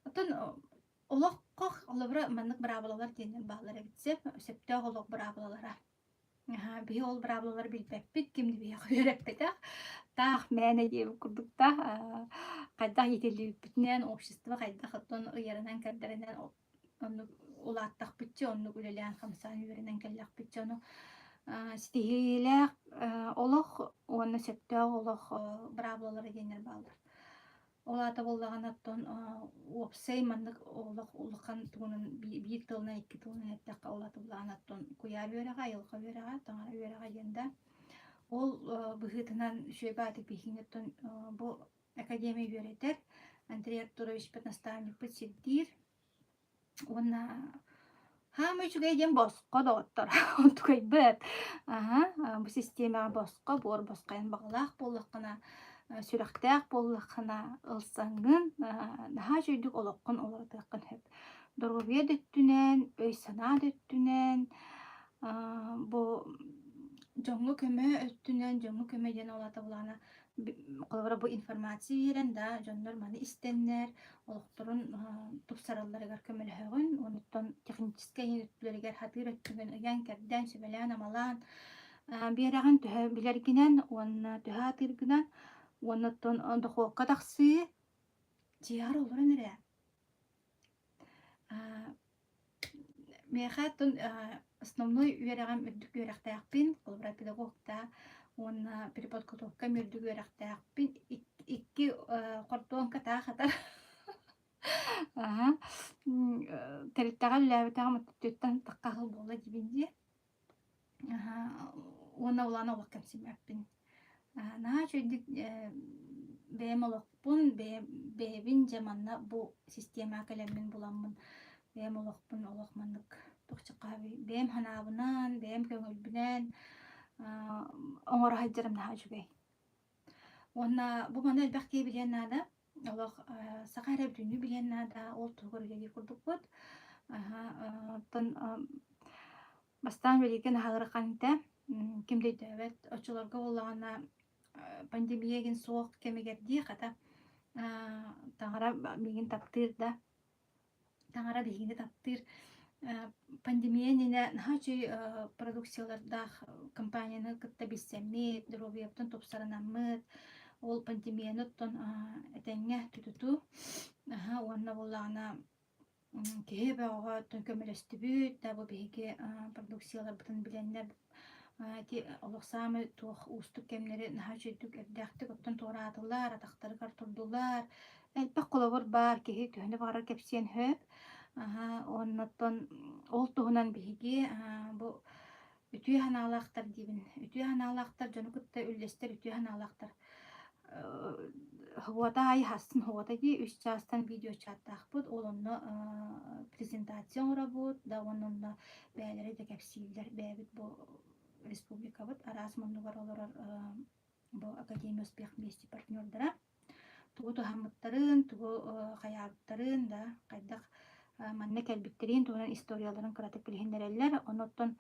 [SPEAKER 1] Оттон олоххо холобура маннык быраабылалар диэннэр бааллар эбит сөп, сөптөөх олох быраабылалара. Аһаа, биһи ол быраабылалары билбэппит, ким да биһиэхэ үөрэппэтэх. Таах мээнэ диэбит курдуктаах хайдах иитиллибиппитинэн, общество хайдах оттон ыйарынан-кэрдэринэн оннук улааттахпытча, оннук үлэлээн-хамсаан үөрэнэн кэллэхпитчэ, ону ситиһиилээх олох уонна сөптөөх олох быраабылалара диэннэр бааллар. Ол аата буоллаҕына оттон уопсай маннык олох улахан тугунан биир тылынан, икки тылынан эттэххэ ол аата буоллаҕына оттон куйаар үөрэҕэ, айылҕа үөрэҕэ, таҥара үөрэҕэ диэн да ол быһыытынан үчүгэй баҕайытык биһигини оттон бу академия үөрэтэр Андрей Артуровичпыт наставникпыт сирдиир Уонна хаамай үчүгэй диэн босхо доҕоттор онтукайбыт. Аһа, бу систиэмэҕэ босхо, буор босхойон баҕалаах буоллаххына, сүрэхтээх буоллаххына, ылсаҥҥын наһаа үчүгэйдик олоххун уларытыаххын сөп. Доруобуйа да өттүнэн, өй-санаа да өттүнэн, бу дьоҥҥо көмө өттүнэн, дьоҥҥо көмө диэн ол аата былаана холобура бу информация биэрэн да дьоннор маны истэннэр олохторун тупсаралларыгар көмөлөһөҕүн онуттан техническэй өттүлэригэр хатыыр өттүгүн ыйан-кэрдэн сүбэлээн-амалаан биэрэҕин төһө билэргинэн уонна төһө атыыргынан уонна оттон дохуокка тахсыы дьиэҕэр олорон эрэ Миэхэ оттон основной үөрэҕим үрдүк үөрэхтээхпин, холобура педагогта уонна переподготовкам үрдүк үөрэхтээхпин. Икки хордуоҥка таах хатар. Аһа. Тэрилтэҕэ үлэлээбэтэҕим өттүттэн тахха буолла диибин дии. Уонна улахан олох кэмсиммэппин. Наһаа үчүгэйдик бэйэм олохпун, бэйэбин дьэ манна бу систиэмэҕэ кэлэммин буламмын бэйэм олохпун олох маннык туох бэйэм санаабынан, бэйэм көҥүлбүнэн оҥоро сылдьарым наһаа үчүгэй. Уонна бу маны элбэх киһи билиэн наада. Олох саха эрэ бүтүннүү билиэн наада, ол туһугар үлэлиир курдукпут. Оттон Бастаан үлэлииргэ наһаа ыарахан этэ, ким да өйдөөбөт. Оччолорго буоллаҕына пандемия игин суох кэмигэр дии, хата таҥара миигин таптыыр да, таҥара биһигини таптыыр. Пандемия иннинэ наһаа үчүгэй продукциялардаах компанияны кытта билсэммит, доруобуйабытын тупсарынаммыт. Ол пандемияны оттон этэҥҥэ тутутуу уонна буоллаҕына киһи бөҕөҕө оттон көмөлөстүбүт да бу биһиги продукцияларбытын билэннэр ити олох саамай туох уустук кэмнэри наһаа үчүгэйдик эрдээхтик оттон туораатылар, атахтарыгар турдулар. Элбэх холобур баар, киһи төһөнү баҕарар кэпсиэн сөп. Оннуттан ол туһунан биһиги бу үтүө санаалаахтар диибин. Үтүө санаалаахтар дьону кытта үллэстэр үтүө санаалаахтар. Һуота аайы хассын һуота дии үс чаастан видеочаттаахпыт. Ол онно презентация оҥоробут да уонна онно бэйэлэрэ да кэпсииллэр. Бэйэбит бу республикабыт араас муннугар олорор бу Академия успех вместе партнердара тугу туһаммыттарын, тугу хайаабыттарын да, хайдах манна кэлбиттэрин туһунан историяларын кыратык билиһиннэрэллэр. Онуттан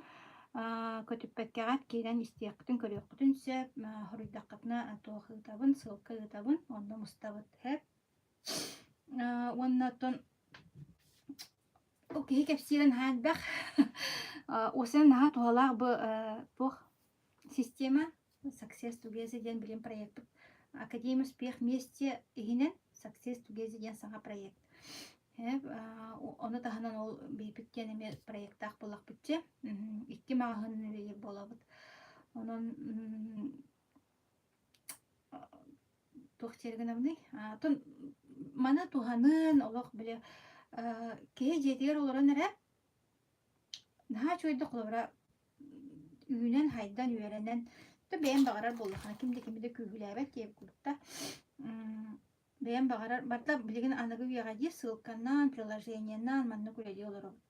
[SPEAKER 1] көтүппэккэҕит киирэн истиэххитин, көрүөххүтүн сөп. Хоруйдаххытына туох ыытабын, ссылка ыытабын, онно мустабыт. Уонна оттон ол киһи кэпсиирин наһаа элбэх. Уосен наһаа туһалаах бу туох система Success Together диэн билим проекпыт Академия успех вместе иһинэн Success Together диэн саҥа проект. Ону таһынан ол биһипит диэн эмиэ проектаах буоллахпыт дьэ. Икки маҕаһыын үлэлиир буолабыт. Онон туох диэри гынабыный? Оттон маны туһаныан олох били киһи дьиэтигэр олорон эрэ наһаа үчүгэйдик холобура үүнэн-хайдан, үөрэнэн, то бэйэм баҕарар буоллаххына, ким да кими да күүһүлээбэт диэбит курдук да. Бэйэм баҕарар, барыта билигин аныгы үйэҕэ дии ссылканан, приложениенан маннык үлэлии олоробут.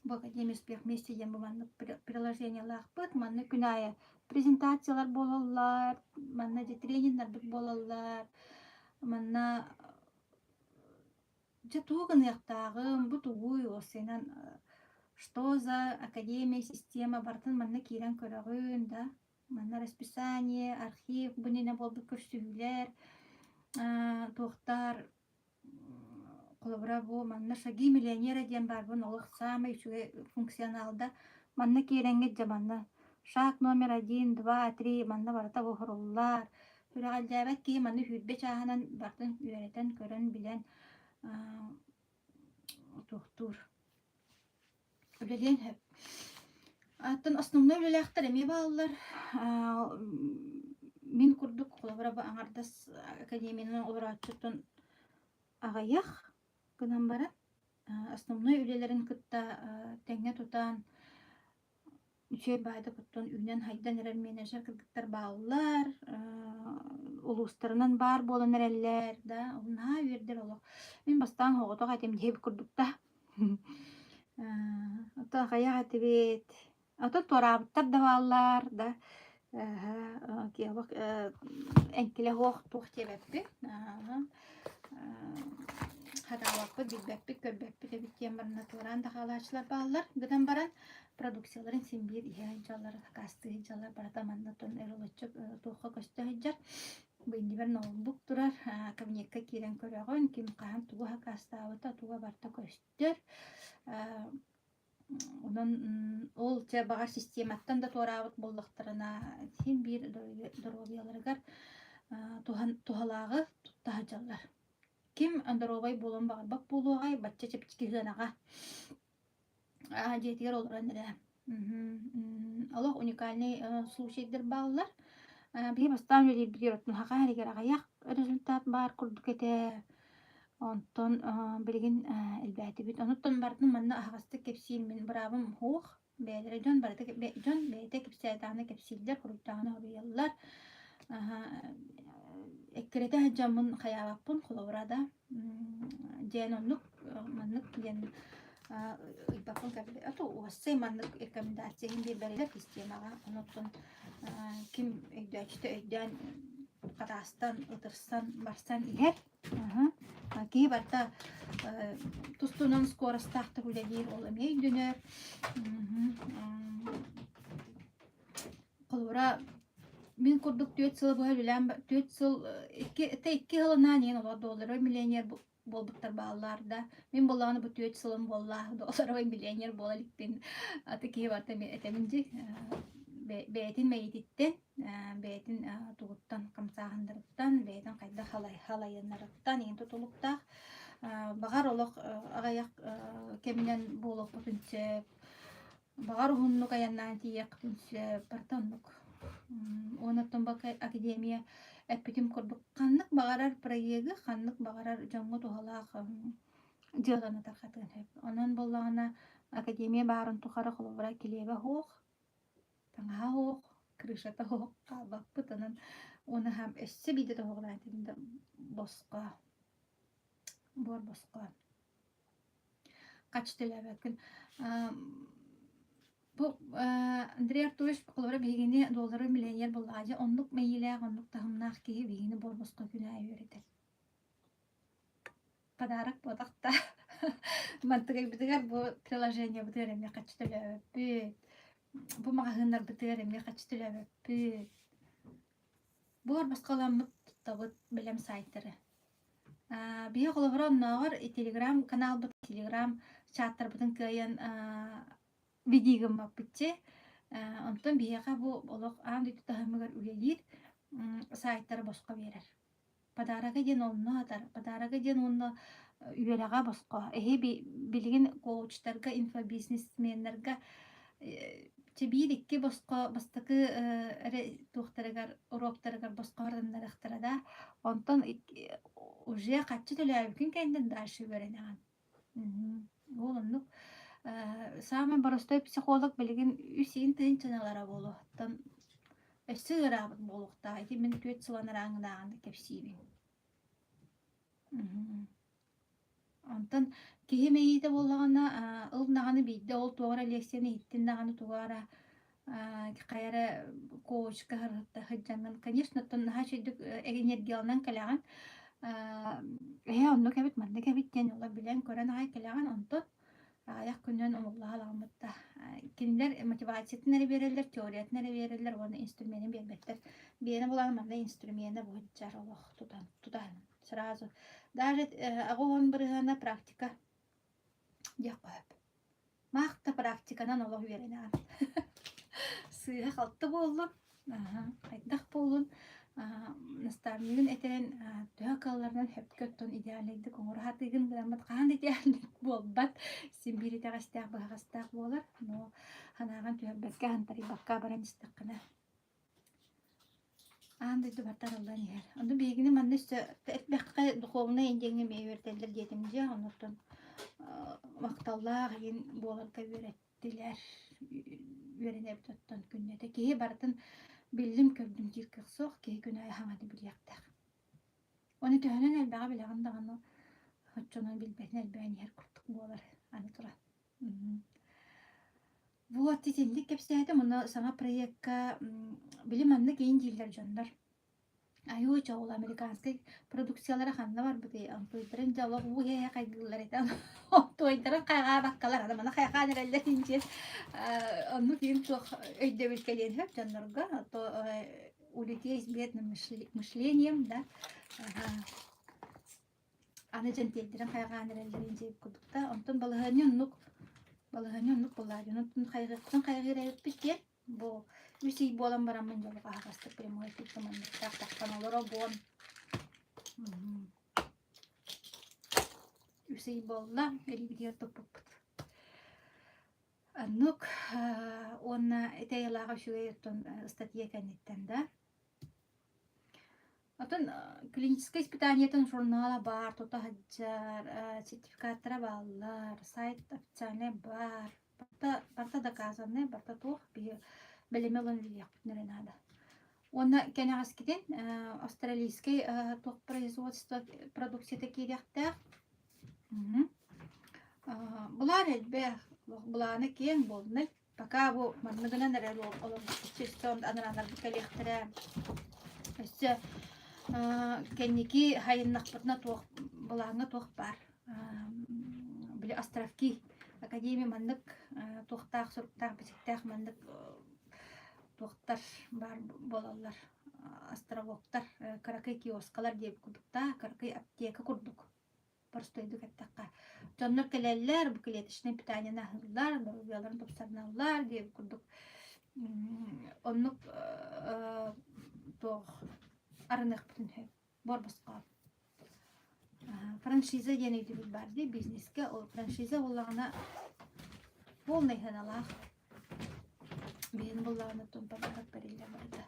[SPEAKER 1] Бу Академия успех вместе диэн бу маннык приложениелаахпыт. Манна күн аайы презентациялар буолаллар, манна дьэ трениннэрбит буолаллар, манна Дьэ тугу гыныахтааҕым, бу тугуй, уопсайынан что за академия, система барытын манна киирэн көрөҕүн да, манна расписание, архив, бу иннинэ буолбут көрсүһүүлэр, туохтар холобура бу манна шаги миллионера диэн баар бу олох саамай үчүгэй функционалда манна киирэҥҥит дьэ манна шаг номер один, два, три манна барыта буһуруллар Сүрэҕэлдьээбэт киһи маны сүүрбэ чааһынан барытын үөрэтэн, көрөн, билэн туохтуур. Үлэлиэн сөп. Оттон основной үлэлээхтэр эмиэ бааллар. Мин курдук холобура бу аҥардас академиянан олорооччуттан аҕыйах гынан баран основной үлэлэрин кытта тэҥҥэ тутан Үчүгэй баайдык оттон үүнэн-хайдан эрэр менеджер кыргыттар бааллар, улуустарынан баар буолан эрэллэр да, наһаа үөрдэр олох. Мин бастаан оҕотох этим диэбит курдук да. Ото хайах этибит. Ото туораабыттар да бааллар да. Эҥкилэ суох туох диэбэппин. Хатаабаппыт, билбэппит, көрбөппүт эбит диэн баран туораан да хаалааччылар бааллар. Гынан баран продукцияларын син биир иһэ сылдьаллар, сакаастыы сылдьаллар, барыта манна тон эролоччу туохха көстө сылдьар. Бу иннибэр ноутбук турар, кабинекка киирэн көрөҕүн, ким хаһан тугу сакаастаабыта, туга барыта көстөр. Онон ол чэ баҕар систематтан да туораабыт буоллахтарына син биир доруобуйаларыгар туһалааҕы тутта сылдьаллар. Ким доруобай буолуон баҕарбат буолуоҕай, бачча чэпчэки сыанаҕа дьиэтигэр олорон эрэ олох уникальнай случайдар бааллар. Биһи бастаан үлэлиирбитигэр оттон саха иһигэр аҕыйах результат баар курдук этэ. Онтон билигин элбээтибит. Онуттан барытын манна аһаҕастык кэпсиир мин быраабым суох. Бэйэлэрэ дьон барыта дьон бэйэтэ кэпсээтэҕинэ кэпсииллэр, хоруйдаҕына хоруйаллар. Эккирэтэ сылдьаммын хайаабаппын, холобура да диэн оннук маннык диэн ыйбаппын а то уоссай маннык рекомендация иһин биэрбэрилэр системаҕа онуттан ким өйдөөччүтэ өйдөөн хатаастан ытырсан барсан иһэр киһи барыта тус-туһунан скоростаахтык үлэлиир ол эмиэ өйдөнөр холобура мин курдук түөрт сылы быһа үлэлээн түөрт сыл икки это икки сылынан иһин олох долларовый миллионер буолбуттар бааллар да мин буоллаҕына бу түөрт сылым буолла долларовый миллионер буола иликпин аты киһи барыта этэбин дии. Бэйэтин мэйиититтэн, бэйэтин тугуттан хамсааһыннарыттан, бэйэтин хайдах халайынарыттан иһин тутулуктаах. Баҕар олох аҕыйах кэминэн буолуохпутун сөп, баҕар уһуннук айаннаан тиийиэхпитин сөп, барыта оннук. Уонна оттон академия эппитим курдук ханнык баҕарар проегы, ханнык баҕарар дьоҥҥо туһалаах дьыаланы тарҕатыан сөп. Онон буоллаҕына академия баарын тухары холобура килиэбэ суох, таҥаһа суох, крышата суох хаалбаппыт. Онон уонна өссө биирдэ тоһоҕолоон этим да босхо, буор босхо. Хаччы төлөөбөккүн. Бу Андрей Артурович холобура биһигини доллары миллионер буоллаҕа дьэ оннук мэйиилээх, оннук таһымнаах киһи биһигини буор босхо күн аайы үөрэтэр. Подарок буотах да мантыгайбытыгар бу приложениебытыгар эмиэ хаччы төлөөбөппүт. Бу маҕаһыыннарбытыгар эмиэ хаччы төлөөбөппүт. Буор босхоламмыт туттабыт бэлэм сайтары. Биһи холобура оннооҕор телеграм каналбыт, телеграм чаттарбытын кыайан видии гыммаппыт Онтон биһиэхэ бу олох аан дойду таһымыгар үлэлиир сайтары босхо биэрэр. Подарога диэн онно атар, подарога диэн уонна үөрэҕэ босхо. Эһи билигин коучтарга, инфобизнесменнэргэ чэ биир-икки босхо бастакы эрэ туохтарыгар уруоктарыгар босхо бараннарыахтара да, онтон уже хаччы төлөөбүкүн кэннэ дальше үөрэнэҕин. Ол оннук. Саамай боростуой психолог билигин үс иин тыһыынчаналара буолуо. Оттон өссө ыараабыт буолуохтаах. Ити мин түөрт сыл анарааҥҥынааҕын кэпсиибин. Онтон киһи мэйиитэ буоллаҕына, ыл даҕаны биирдэ ол туох эрэ лекцияны иһиттин даҕаны туга эрэ хайа эрэ коучка сылдьаҥҥын, конечно, оттон наһаа үчүгэйдик энергияланан кэлэҕин. Эһээ оннук эбит, маннык эбит диэн ыла билэн-көрөн аҕай кэлэҕин, онтон аҕыйах күнүнэн умуллаһа аламмыт да. Кинилэр мотивациятын эрэ биэрэллэр, теориятын эрэ биэрэллэр уонна инструменын биэрбэттэр. Биэрэн булан манна инструмена быһыдьар олох тутан тутан сразу. Даже 80 бырыһыана практика диэххэ сөп. Маах да практиканан олох үөрэнэҕин. Сыыһа-халты буоллун, хайдах буоллун, наставнигын этэрин төһө кыалларынан сөпкө оттон идеальнайдык оҥоро сатыыгын гынаммыт хаһан да идеальный буолбат. Син биир итэҕэстээх быһаҕастаах буолар. Но санааҕын түһэрбэккэ, хантарыйбакка баран истэххинэ аан дойду барыта арыллан иһэр. Ону биһигини манна өссө элбэххэ духовнай диэҥҥэ эмиэ үөрэтэллэр диэтим дьэ, оннуттан махталлаах иһин буоларга үөрэттилэр. Үөрэнэбит оттон күннэтэ. Киһи барытын биллим-көрдүм диир кыах суох, киһи күн аайы хаҥаны билиэхтээх. Ону төһөнөн элбэҕи билэҕин даҕаны оччонон билбэтин элбээн иһэр курдук буолар аны туран. Вот итинник кэпсээтим, онно саҥа проекка били маннык иин дииллэр дьоннор. Айуу чоҕул американскай продукциялара ханна барбытый? Онтуйдарын дьэ олох уу иһэ хайгыыллар этэ. Онтуйдарын хайҕаабаккалар, аны маны хайҕаан эрэллэр диэн оннук иин туох өйдөбүл кэлиэн сөп дьоннорго. То у людей с бедным мышлением, да, Аны дьэнтиэрдэрин хайҕаан эрэллэрин дьиэбит курдук да, онтон балаһыанньа оннук, балаһыанньа оннук буоллаҕа дьон онтон хайҕыахтан хайҕыыр эбиппит диэн, бу үс ый буолан бараммын дьолго аһаҕастык прямой эфиргэ манныктаах тахсан олоробун. Үс ый буолла, илиибитигэр туппуппут. Оннук уонна ити айылааҕа үчүгэй оттон ыстатыйа кэнниттэн да Оттон клиническэй испытаниетын журнала баар, тута сылдьар, сертификаттара бааллар, сайт официальнай баар. Барыта, барыта доказанный, барыта туох биһи бэлэми ылан үлэлиэхпитин эрэ наада. Уонна кэнэҕэскитин австралийскай туох производство продукцията киириэхтээх. Былаан элбэх, былаана киэҥ буолунай. Пока бу манныгынан эрэ олорбут анарааннарбыт кэлиэхтэрэ. Өссө кэнники хайыннахпытына туох былааҥҥа туох баар. Били островки академия маннык туохтаах суруктаах бичиктээх маннык туохтар баар буолаллар островоктар кыракый киоскалар диэбит курдуктаах кыракый аптека курдук Простойдук эттэххэ, дьоннор кэлэллэр, бу клеточнай питаниены аһыыллар, доруобуйаларын тупсарыналлар диэбит курдук. Оннук туох арыныахпытын сөп буор-босхо. Франшиза диэн өйдөбүл баар дии бизнескэ. Ол франшиза буоллаҕына полный сыаналаах. Биһиги буоллаҕына тумпалаах бэриллэр барыта.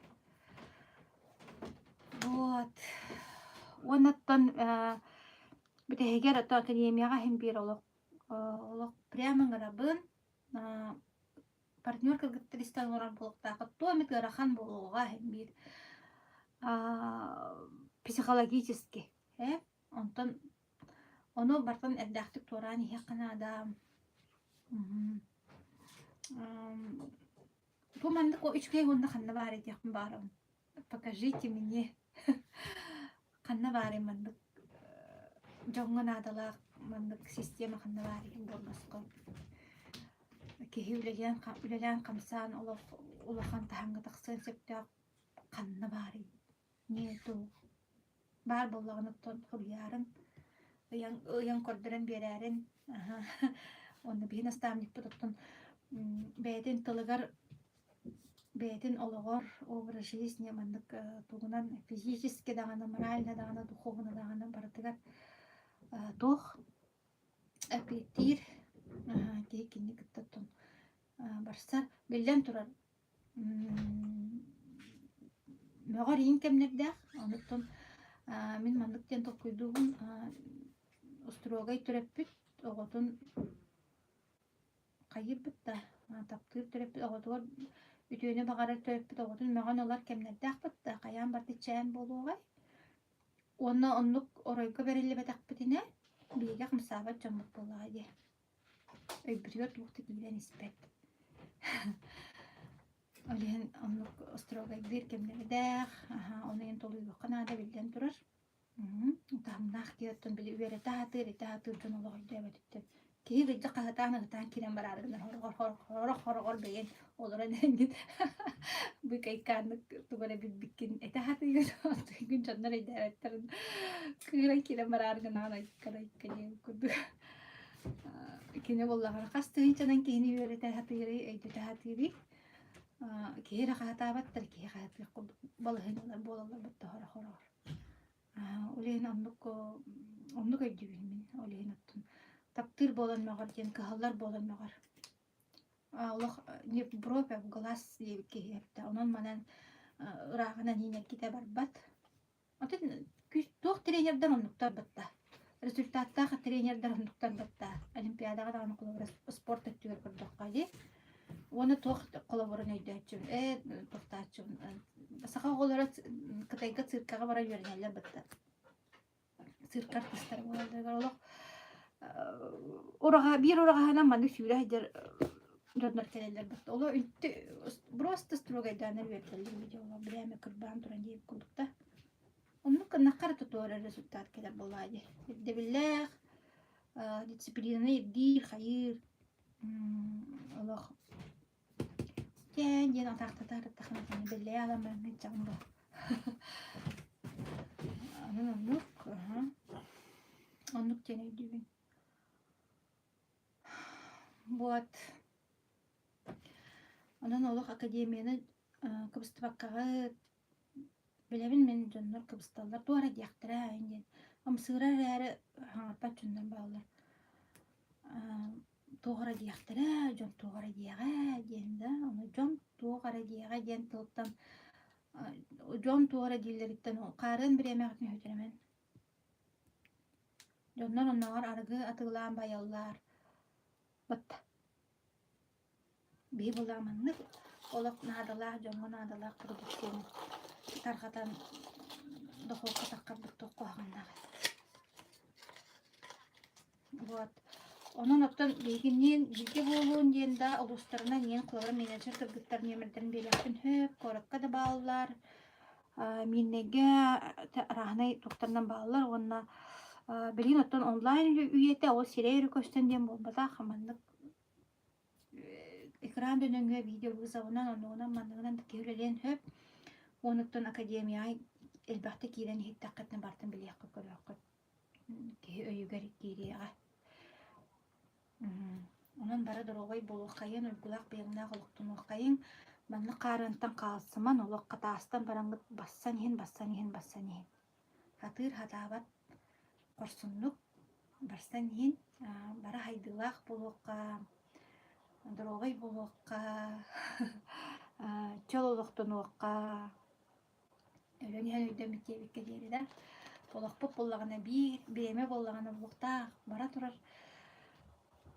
[SPEAKER 1] Вот. Уоннаттан бүтэһигэр ото академияҕа иһин биир олох олох прямо ыҥырабын. Партнер кыргыттар истэн олорор буолуохтааххыт. Туох эмит ыарахан буолуоҕа иһин биир психологически ээ онтон ону барытын эрдээхтик туораан иһиэххэ наада. Бу маннык үчүгэй уонна ханна баарый диэхпин баҕарабын. Покажите мне ханна баарый маннык дьоҥҥо наадалаах маннык система ханна баарый буолбоско. Киһи үлэлээн үлэлээн хамсаан олох улахан таһымҥа тахсыан сөптөөх ханна баарый? Нету. Баар буоллаҕына оттон суруйаарын, ыйан ыйан көрдөрөн биэрээрин. Аһа. Уонна биһи наставникпыт оттон бэйэтин тылыгар бэйэтин олоҕор образ жизни маннык тугунан физически даҕаны, морально даҕаны, духовно даҕаны барытыгар туох эппиэттиир киһи кинини кытта оттон барсар. Биллэн турар, Мөҕөр иин кэмнэрдээх, онуттан мин маннык диэн толкуйдуубун устуруогай төрөппүт оҕотун хайыырбыт да таптыыр төрөппүт оҕотугар үтүөнү баҕарар төрөппүт оҕотун мөҕөн ылар кэмнэрдээхпит да хайаан барыта чээн буолуоҕай. Уонна оннук оройго бэриллибэтэхпитинэ биһиги хамсаабат дьоммут буоллаҕа дии. Өйбүтүгэр туох да киирэн испэт. Ол иһин оннук строгайдыыр кэмнэрдээх, аһаа, ону иһин толуйуохха наада биллэн турар. Таһымнаах киһи оттон били үөрэтэ сатыыр, этэ сатыыр дьон олох өйдөөбөтүттэн. Киһи ыйдьа хаһытаан ыһытаан киирэн бараары гынар хороҕор сорох хороҕор бэйэҥ олорон эрэҥҥин быыкайкааннык тугу эрэ билбиккин этэ сатыыгын, онтугун дьоннор өйдөөбөттөрүн кыыран киирэн бараары гынаҕын айка да айка диэн курдук. Кини буоллаҕына хас тыһыынчанан киһини үөрэтэ сатыырый, өйдөтө сатыырый. Киһи эрэ хаһытаабаттар, киһи хаһытыах курдук балаһыанньалар буолаллар батта сорох-сороҕор. Ол иһин оннук оннук өйдүүбүн мин. Ол иһин оттон таптыыр буолан мөҕөр диэн кыһаллар буолан мөҕөр. Олох не в бровь, а в глаз диэбит киһи эбитэ. Онон манан ырааҕынан иинэргитэ барбат. Атын туох тренердэр оннуктар батта. Результаттаах тренердэр оннуктар батта. Олимпиадаҕа даҕаны холобура спорт өттүгэр көрдөххө дии. Уонна туох холобурун өйдөөччүбүн, ээ туохтааччыбын. Саха оҕолоро Кытайга циркаҕа баран үөрэнэллэр батта. Цирка артыыстара буолалларыгар олох ураҕа биир ураҕаһынан маннык сүүрэ сылдьар дьоннор кэлэллэр батта. Олор үнтү просто строгайдааннар үөрдэллэр видеолар бирээмэ кырбаан туран диэбит курдук да. Оннук гыннахха эрэ тутуора результат кэлэр буоллаҕа дии. Ирдэбиллээх, дисциплинаны ирдиир, хайыыр олох Кээн диэн атаахтатаары тахына бэллэйэ аламмаҥҥын дьаҥ бу. Онон оннук, аһа. Оннук диэн өйдүүбүн. Вот. Онон олох академияны кыбыстыбаккаҕыт билэбин мин дьоннор кыбысталлар туох эрэ диэхтэрэ диэн ымсыыра эрээри хаҥаппат дьоннор бааллар туох эрэ диэхтэрэ дьон туох эрэ диэҕэ диэн да ону дьон туох эрэ диэҕэ диэн тылтан дьон туох эрэ дииллэриттэн хаарыан бириэмэҕитин сүтэрэмэн дьоннор оннооҕор арыгы атыылаан байаллар батта Биһи буоллаҕа маннык олох наадалаах дьоҥҥо наадалаах продукцияны тарҕатан дохуокка таххарбыт туох куһаҕаннаах Вот. Онон оттон биһигинниин бииргэ буолуун диэн да улуустарынан иэн холобура менеджер кыргыттар нүөмэрдэрин биэриэхпин сөп, куоракка да бааллар, Миирнэйгэ арааһынай туохтарынан бааллар уонна билигин оттон онлайн үйэтэ ол сирэй эрэ көстөн диэн буолбатах маннык экран да нөҥүө видеовызовынан оннугунан манныгынан да киһи үлэлиэн сөп. Уонуттан академияҕа элбэхтик киирэн иһиттэххитинэ барытын билиэххит көрүөххүт. Киһи өйүгэр киириэҕэ. Онон бары доруобай буолуоххайын, уйгулаах быйаҥнаах олохтонуоххайыҥ. Маннык хаарыантан хаалсыман, олох хатаастан бараҥҥыт бассан иһин, бассан иһин, бассан иһин. Сатыыр сатаабат хорсуннук барсан иһин, бары хайдыылаах буолуохха, доруобай буолуохха, чөл олохтонуохха, өлөн иһэн өйдөммүт диэбиккэ диэри да олохпут буоллаҕына биир бириэмэ буоллаҕына буолуохтаах бара турар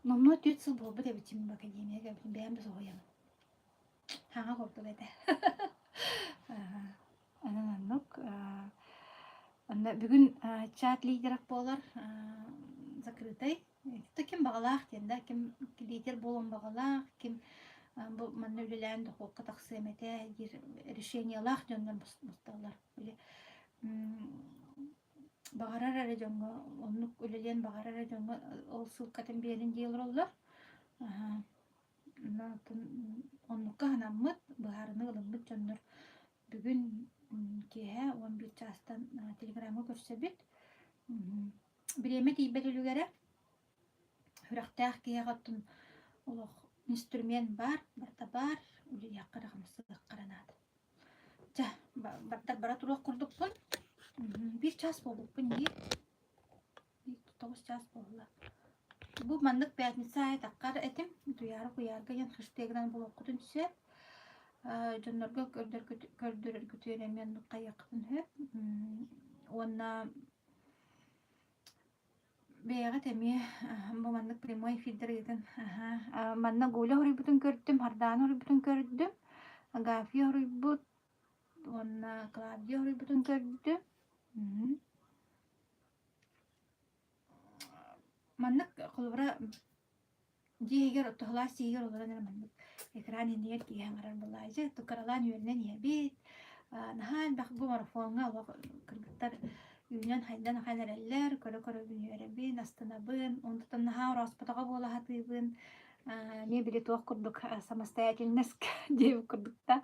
[SPEAKER 1] номнуо 4 сыл буолбут эбитим академияга кэлбитим бэйэм да соһуйабын хаҥа курдук этэ Онон оннук онно бүгүн чат лидеров буолар закрытай ким баҕалаах диэн да ким лидер буолуон баҕалаах ким бу манна үлэлээн дохуокка тахсыам этэ диир решениелаах дьоннор мусталлар били баҕарар эрэ дьоҥҥо оннук үлэлиэн баҕарар эрэ дьоҥҥо ол ссылкатын биэрин дии олороллор Оннукка санаммыт, быһаарыныы ылыммыт дьоннор бүгүн киэһэ 11 чаастан телеграмҥа көрсөбүт. Бириэмэ тиийбэт үлүгэрэ. Сүрэхтээх киһиэхэ оттон олох инструмент баар, барыта баар, үлэлиэххэ эрэ хамсыахха эрэ наада. Чэ, бардар бара туруох курдукпун. Биир чаас буолбуппун дии. 9 чаас буолла. Бу маннык пятница аайы таххар этим. Утуйаары куйаарга диэн хэштегынан булуоххутун сөп. Дьоннорго көрдөрөргүтүгэр эмиэ оннук хайыаххытын сөп. Уонна бэйэҕит эмиэ бу маннык прямой эфирдэр ыытын. Манна Гуля хоруйбутун көрдүм, Хардаана хоруйбутун көрдүм, Агафья хоруйбут уонна Клавдия хоруйбутун көрдүм. Маннык холобура дьиэ иһигэр туһалаах сиигэр олорон эрэ маннык экран иннигэр киһи аҥарар буоллаҕа кыралаан үөрэнэн иһэбит наһаа элбэх бу марафоҥҥа олох кыргыттар үүнэн-хайдан ахан эрэллэр көрө-көрөбүн үөрэбин астынабын онтон наһаа орооспотоҕо буола сатыыбын эмиэ били туох курдук самостоятельность диэбит курдук да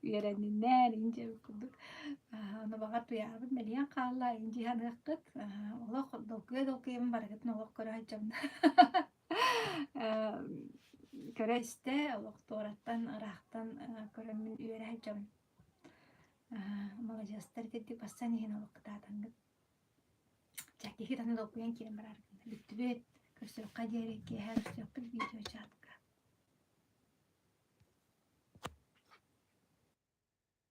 [SPEAKER 1] үөрэнниннэр иҥин диэбит курдук ону баҕар туйаарбыт мэлийэн хаалла иҥин дии саныаххыт олох долгуйа-долгуйабын барыгытын олох көрө сылдьабын көрө-истэ олох туораттан ыраахтан көрөммүн үөрэ сылдьабын маладьыастар итинник бассан иһин олох кытаатаҥҥыт Чэ, киһи даҕаны долгуйан киирэн барар гына. Бүттүбүт. Көрсүөххэ диэри киэһэ көрсүөхпүт видеочатка.